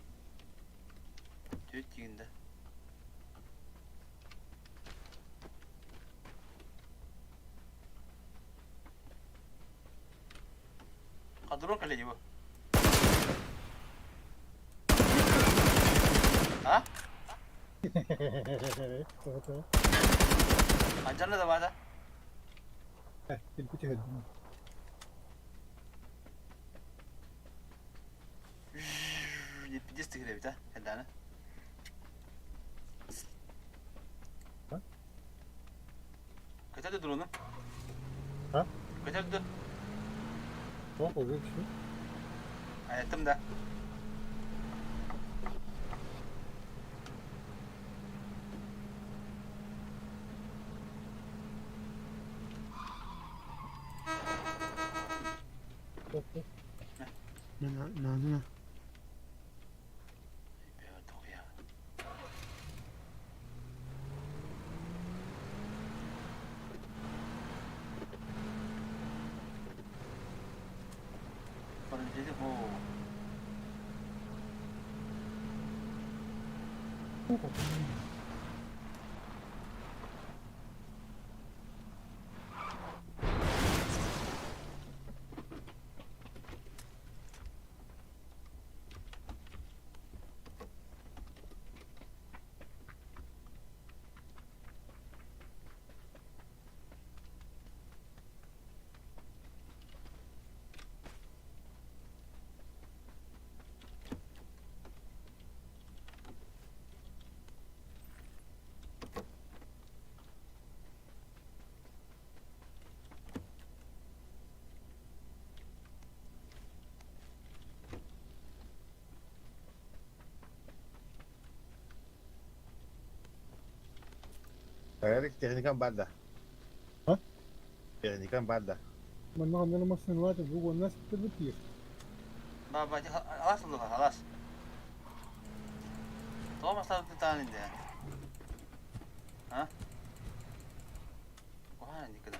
Түт диигин да? Хадрон кэлэ дии бу. А? Ханчанна да баата? Пиздец тыгыр эбит а, кэллэҕинэ. Көтөр да дрону? А? Көтөр да? Айаттым да. Наада. Техникам баар да? А? Техникам баар да? Манна ханна массыыналаах бу уонна ситтэрбит диир. Баба, халас ыллыга, халас. Тоҕо маслаабыт таан инде? А? Куһаҕан инникида.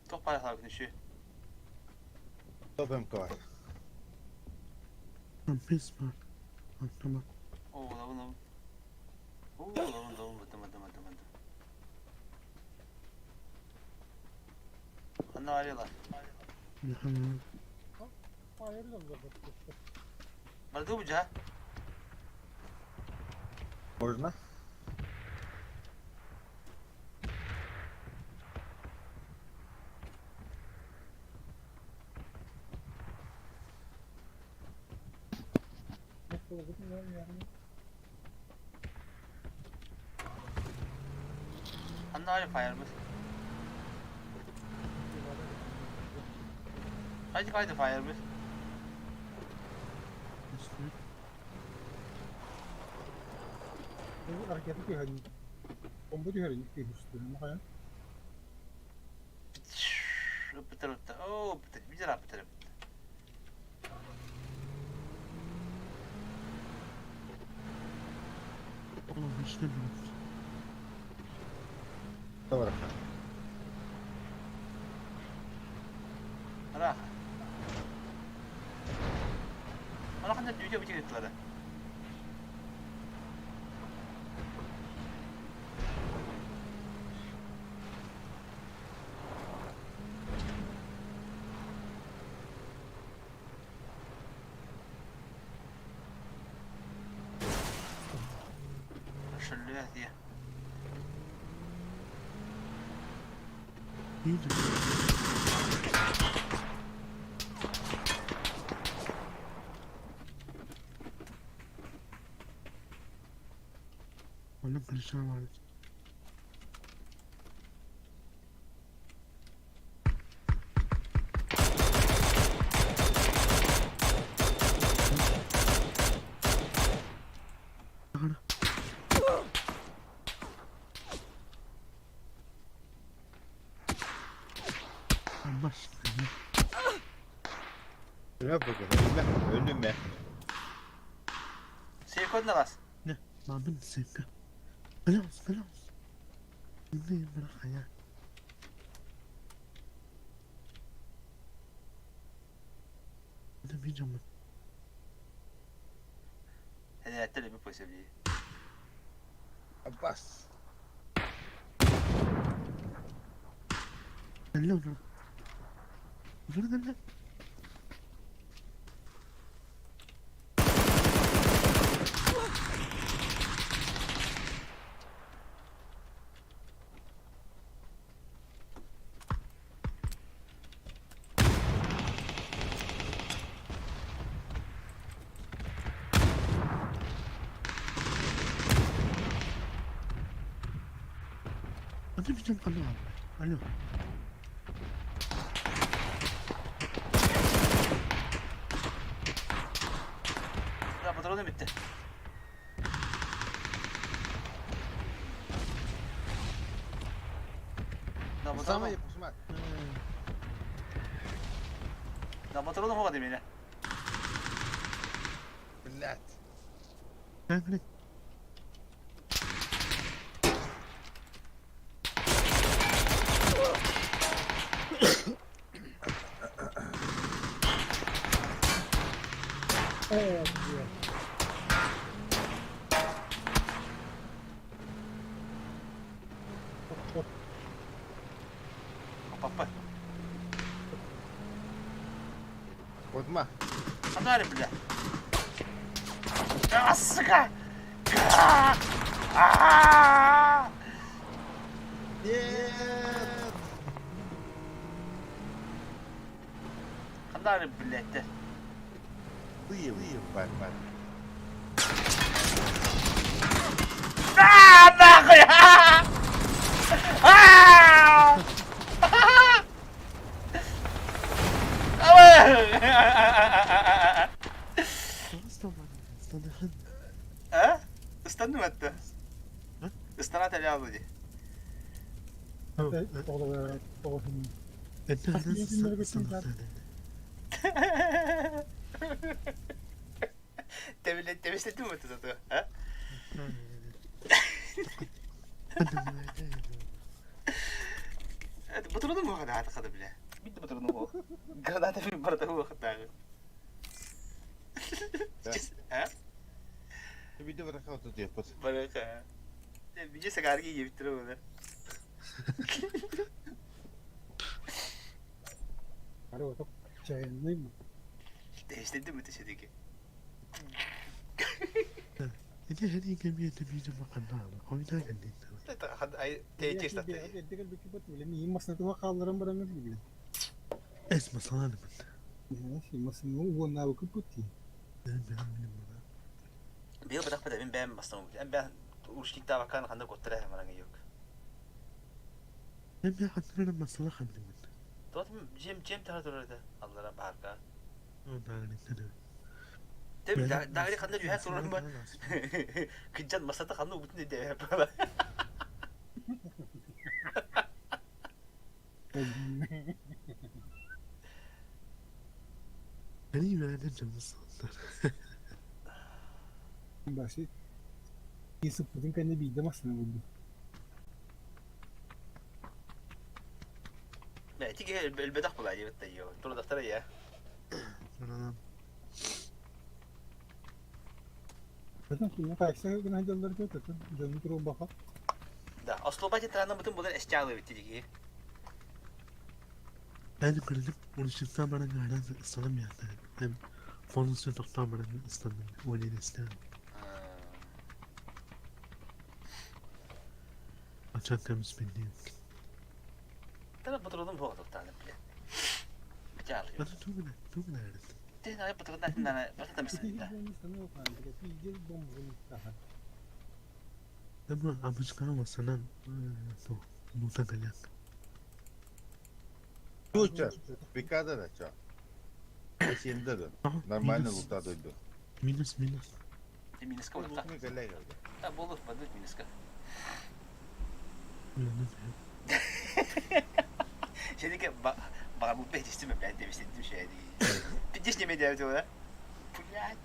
Туох баар хаалбытын үчү. Топ МК бар. Компес бар. Автомат. Оо, лабын лабын. Оо, лабын лабын бытым бытым бытым бытым. Ханна барыла? Михаил. Барды бу жа. Можно? Ханна бары фаербыт. Хайды кайды фаербыт. Үстү. Ракета түһэн, бомба түһэрин түһүстүн, хайа. Ыппытыр ыппытыр. Оо, ыппытыр. Видер ыппытыр ыппытыр. О, işte bu. Добро. Ыраах. Ана ханна дүйде бутик ыттылары. Шөллүө дии. İyi de. Onun kılıçlar var. Allah aşkına. Ölüme bakın. Ölüme. Ölüme. Сейф кодун алас. Ne? Madem sevgi. Kılavuz, kılavuz. Dinleyin bırak ya. Demeyeceğim ben. Эдээттер эми посебли. Аббас. Gel lan. Dur gel lan. Hadi bir tane alo abi. Alo. Да, патроны битте. Да, патроны. Самое пусмак. Да, патроны хоға демейді. Блядь. Gel gel. Оо, бля. Оп, Папа. Кузьма. Подари, бля. А, сука! А! А! Нет! Қандары, блядь, Ты, ебать, мать. А, нахуй! А! А! Ыстанным этте. Ыстана тэлэ дии. Тэбислеттим этте зато. Батырдым bu kadar kadar bile. Bitti батырдым bu. Граната bir барата bu kadar. А? Видео врахал тут я пот. Барака. Видео сагарги ебиттер bunu. Değiştirdim mi teşekkür. Быйыл бырахпыт мин бэйэм бастым. Бэйэм урушниктаабаккан ханна куттара мараҥа yok. Тоот жем жем тара турар этэ аллара баарга. Дагы ханна түһэ турар ба. Кыджан масата ханна убутун дэ бала. Тиги элбедах була диэбит да Турдахтара я. Да, ослоба тетрана бутун булар эсчаалы бит тиги. Тара батырдым буга токтааны биле. Битаалы. Тен ай батырдан нана батырдан бисин. Туча, пикада да ча. Сенде да. Нормально лута дойду. Минуска болду. Та болду, бадыт минуска. Шедике бага бу бетистиме блядь, дебистим шеди. Пидиш не медиа да? Блядь.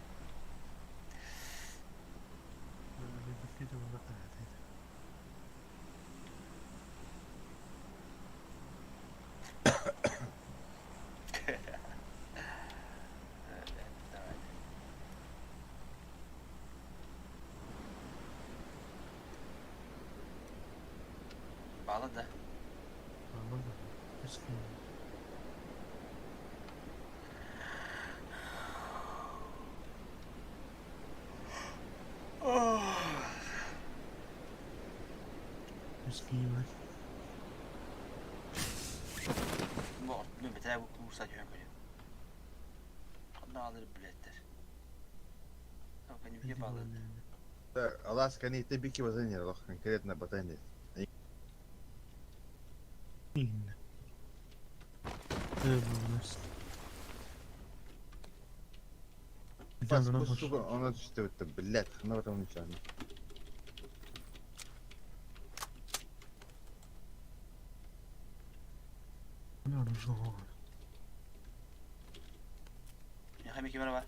Bağla da. Бу мен бетер бу курса жөн көрүм. Кандай алыр билеттер. Бени баалы. Аласка не те бики базанер, лох конкретно батанер. Сука, он что это, блядь, на этом ничего. Михаил Кимарова.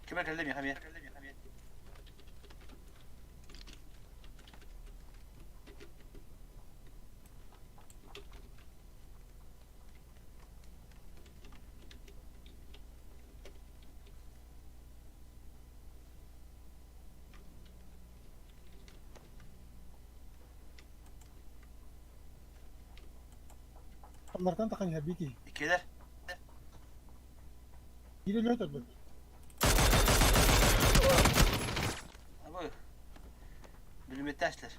Кимер келди Михаил? Аллартан тахан иһэр бики. Иккилэр. Биир өлүө турбут. Абы. Бүлүмүттээчилэр.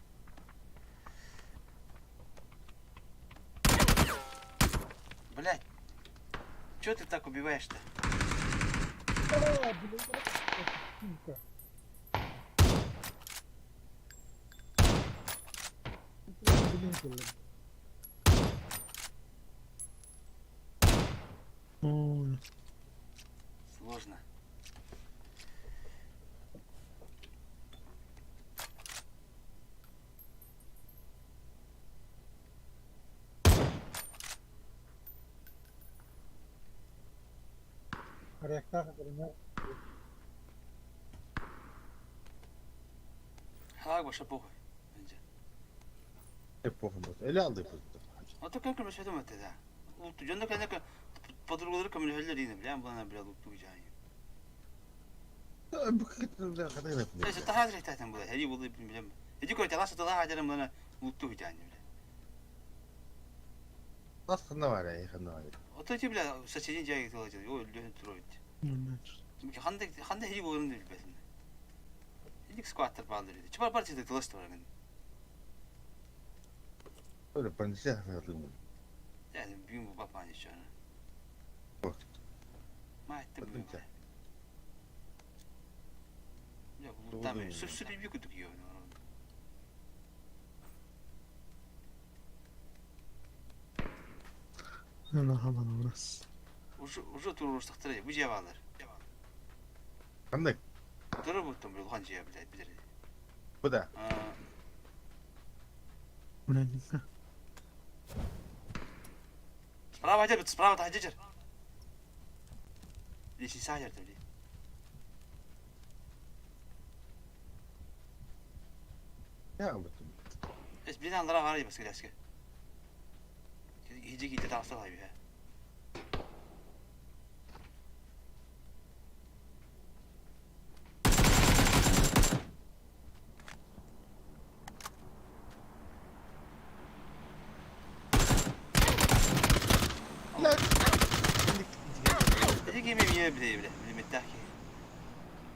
Блять. Чё ты так убиваешь-то? А, блин, сука. Блин, блин. Ой, Сложно. Харыйахтаах көрүҥэ Халаак вообще похуй. Похуй будет. Или алды будет. А то как көмөсөтөм этэ да. Лутту дьонно кэннэ подругалары көмөлөһөллөр диин билэн булана бля лутту жаайы. Эсэ таһаа директатан була. Хери булы билем. Эди кой талас тала хаджарым булана лутту жаайы бля. Нас ханна бар, ханна бар. Ото ти бля соседин жаайы тала жаайы. О өллөһүн туруйт. Ханда ханда хери боларын да билбесин. Эдик скваттер баалар иди. Чыбар бар сиде тылас турагын. Öyle panisi hatırlıyorum. Yani бүгүн бу бапан еще. Ма этте бу. Я луттам. Сүп-сүп би күтүк йоо. Ана урас. Уже уже туруруштактыр бу жеп алар. Кандай? Туруп оттум бир улахан жеп блядь билер. Бу да. Блядь. Справа хажар, справа хажар. Лесиса хажар били. Я бу. Эс бир алара бар баскы ляске. Хижи ките тагса хай бе. Эти кеме мие биле биле билметтахи.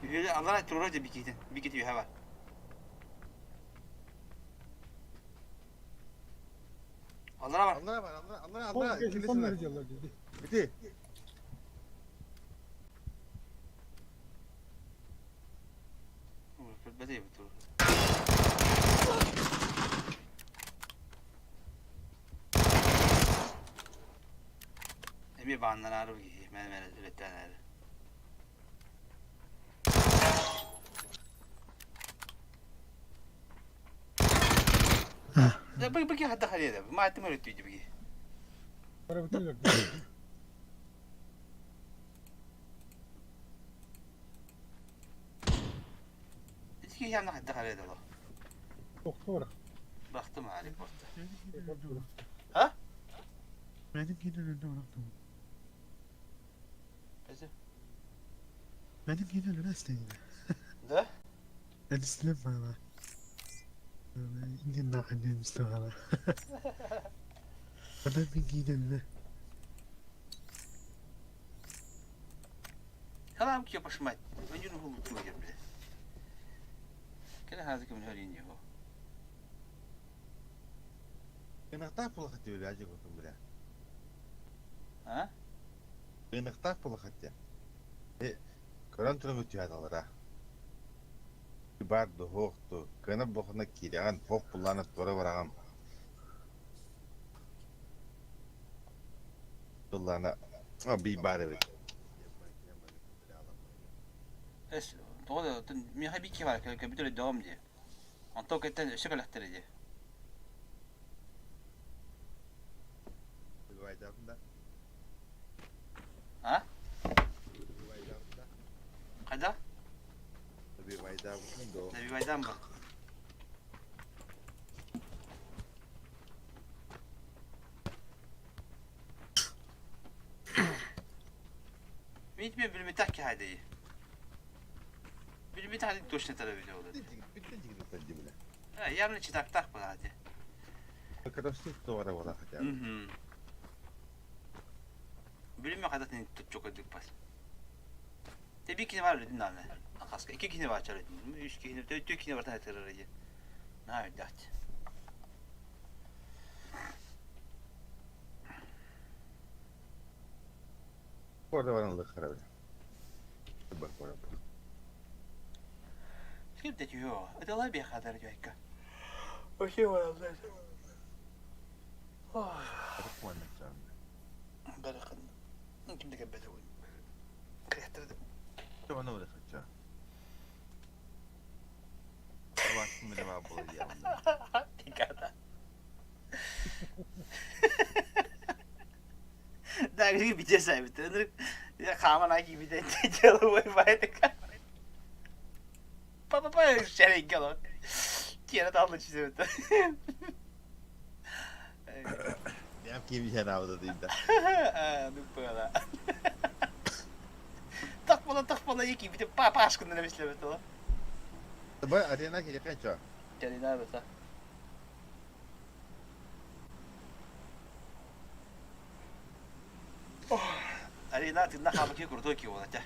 Үһүлэ алара турура же бикитен бикити үһэ бар. Алара бар. Аллара бар, аллара, аллара, Son аллара. kez son derece dedi. Бити. Бәдей бу. Эми бааннан ары ки мен мен үлеттен ары. Да бу бу хадда халеда. Ма атым өрөттүйдү буги. Барабытын өлөрдү. Ити ямна хадда халеда ло. Тохтор. Бактым али портта. Ha? Benimkinin önünde bıraktım. Эзи. Benimkinin önüne istedi. Да? Enstitüne bana. İndin annem istiyor. Benimkinin önüne. Халам ки пашмать. Өнүн хулу тугер биле. Келе хазы ким хөрин йо. Ынахтаах буолахат диэбит ажык отун бля. А? Ынахтаах буолахат диэн. Э, көрөн туран үтүө алара. Бар да хоох ту, кына бохна киирэн, хоох буллаана туора бараҕан. Туллаана, би бар эбит. Эс тоҕо миэхэ бикки бар компьютер өйдөҕүм дии. Онтон кэттэн өссө кэлэхтэрэ дии. А? Хайда? Добивайдан ба. Мин билбэтэх киһи дии. Билбэтэх точно тарабит ол. Явно читактах была дии. Хотя бы. Билиммэ хайдах тутчу көрдүк бас. Те bir кини бар өлөдүн даҕаны. Акаска икки кини бар өлөдүн. Үс киһини, төрт кини бартан этирэр диye. Наһаа үрдэхти. Orada баран ылыахтара били. Бар Ким да түһүө. Ыталай биэхадар дьайка. Вообще бараллар. Барахын. Ким да кэлбэтэ Кыахтар Да, бите сайбыт. Хааман киибитэ деловой байтыка. Па-па-па шәреңке алар. Киэрэ таалла чүсэбит. Бэйэм киэбиһэн аабыта тыйда. Нуппала. Тахпала тахпала киибите па-пашкын эмислэбит ола. Бай арена кириэхэ чо. Кэлина бата. Арина тынна хаамыки крутой ки буолата.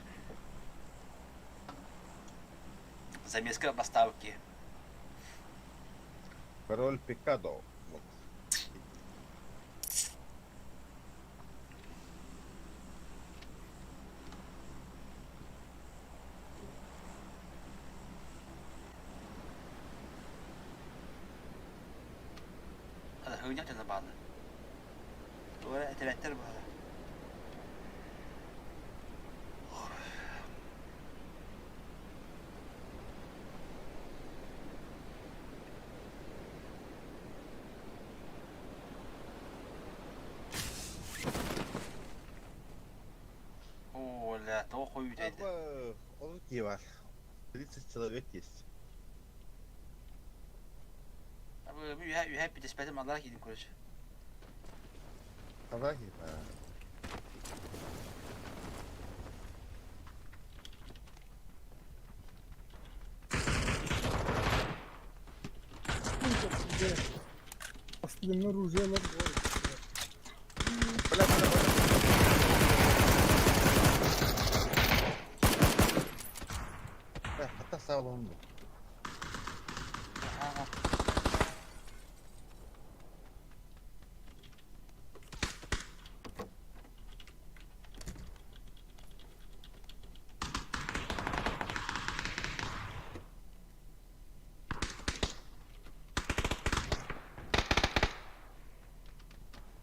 Замеска бастаабыт киһи. Король Пикадо. Hыгньах дьоно бааллар. Туора этэрээттэр бааллар. Оля, тоҕо хойуутайда? Ол киһи бар. 30 человек есть. Үһэ үһэ бүтүспэтим аллара киирдим короче. Аллара киирдим. Астыгыннар оружиелар Бля, бля, бля. Бля, хата саалон бу.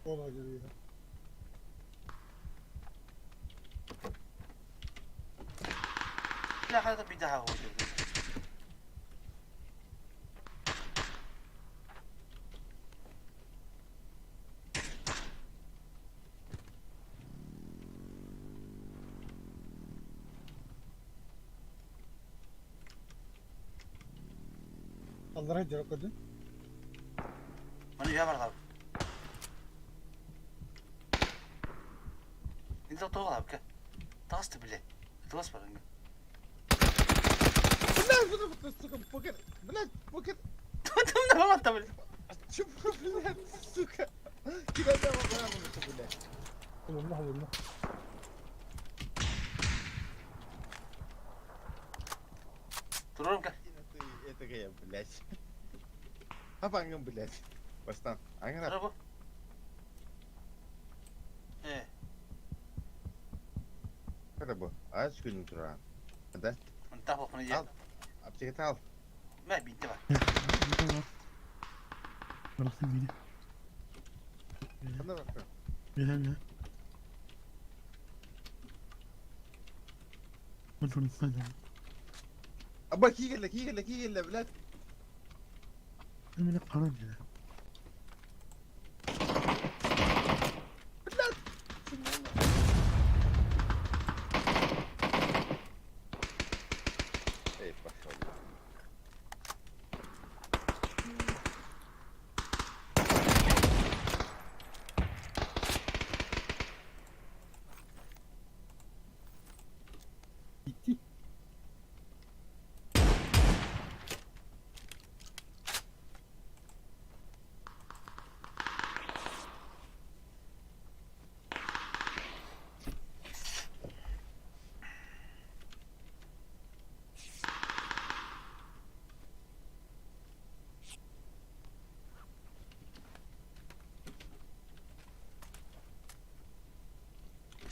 Ола дьарыйа. Бля, хата bir daha koydum. Аллара дьарык көрдүн. Маны үйэ баралар. Инде тоҕо Таас бile. Тылас бар. Блядь, сука, покер, блядь, покер. Тумна балатта блядь. Чё, блядь, сука. Кидай давай, блядь. Булунна булунна. Турарым ка. Это я, блядь. Апангым, блядь. Бастан. Аңара. Турар бу. Э. Када бу. Аш күнү туран. Да? Мантах бохуну же. Ал. Аптека ал. Мэ бинте бар. Бар. Бырахтым бини. Ханна бырахтың? Бэһэ бэһэ. Мин турукка дьон. Аба киигелле, киигелле, киигелле, блядь. Мин харан дьэ. Блядь. Эй, пошел. Ити.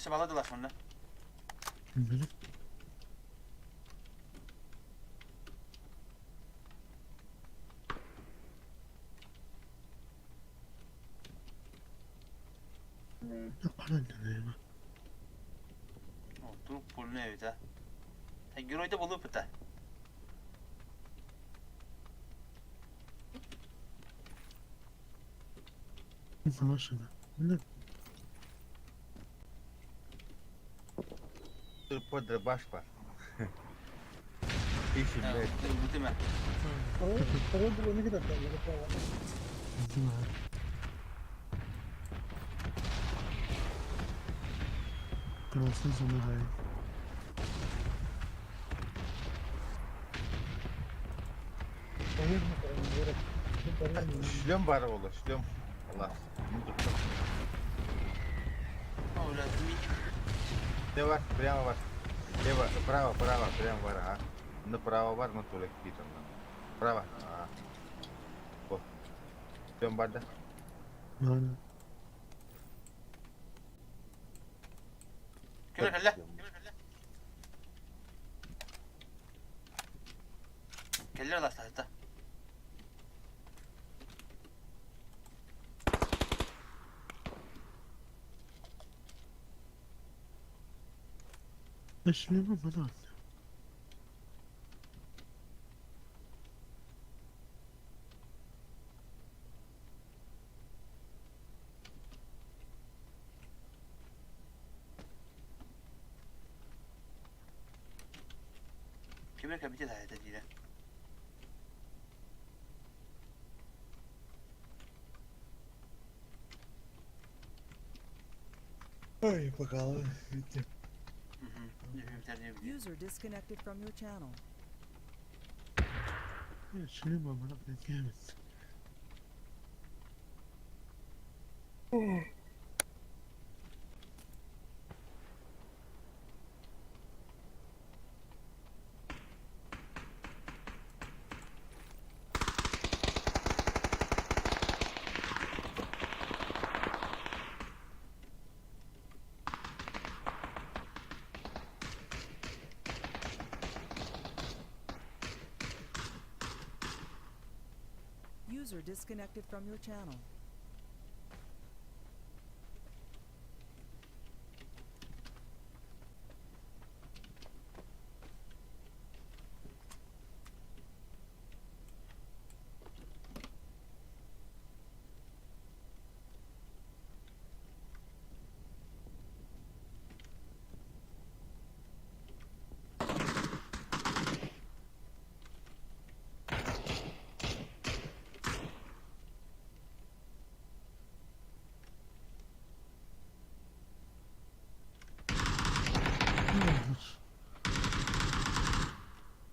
Өссө баладылар сонно. Билбэтим. Турук пульну эбит а. Геройда болуп ыта. Машина. Тупой дробаш бар. Ищи, блядь. Ылбытым. Второй был не где-то, направо. Красный замирает. Шлем бар ола, шлем. Аллах. Не бар, прямо бар. Лево, право, право, прямо бар, а. Направо бар, на туалет там. Право. А. О. Шлем бар, да? Ладно. Көр, Кэллэр ластаһыта. Шлема банан. Кимер кабите да дире. Ой, пока. User disconnected from your channel. Шлема банан جامد. User disconnected from your channel.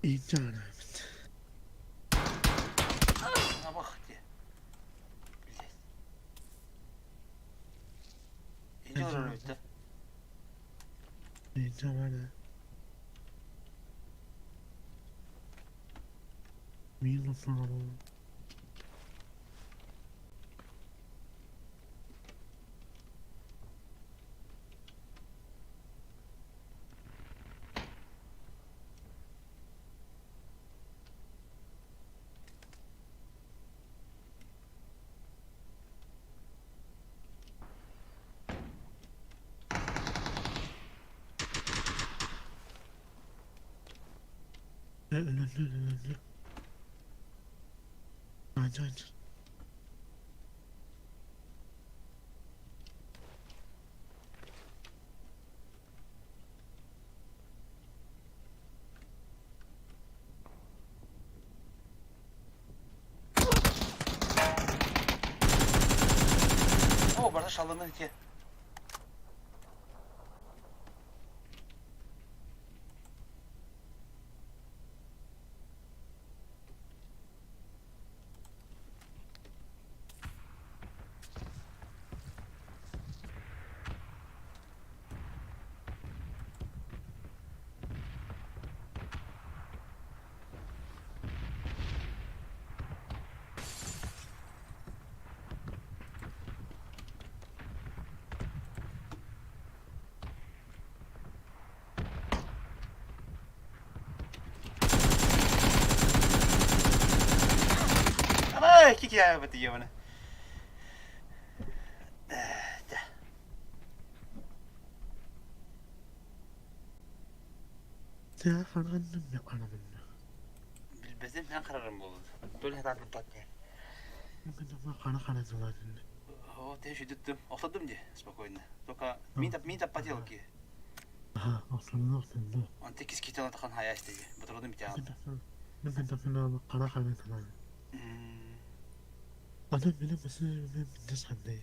İnternet. Абах ти. Блядь. Инженер өлбүт. İnternet. Минус alalım. Öldü öldü. Haydi haydi. О, барда шалынды ити. киһи ебана. Тыа хараҕынным да хараҕынна. Билбэтим эн харарым буолуо. Толи хатаан туттат не. Хара хара тылаатынна. О, ты еще дүттүм. Охтодум де, спокойно. Только мин тап мин таппател ки. Аха, охсонно охсонно. Он текис китала тахан хаяс деди. Батырдым битян. Хара хара тылаатын. Аны мене мәсәлә мен дес хандай.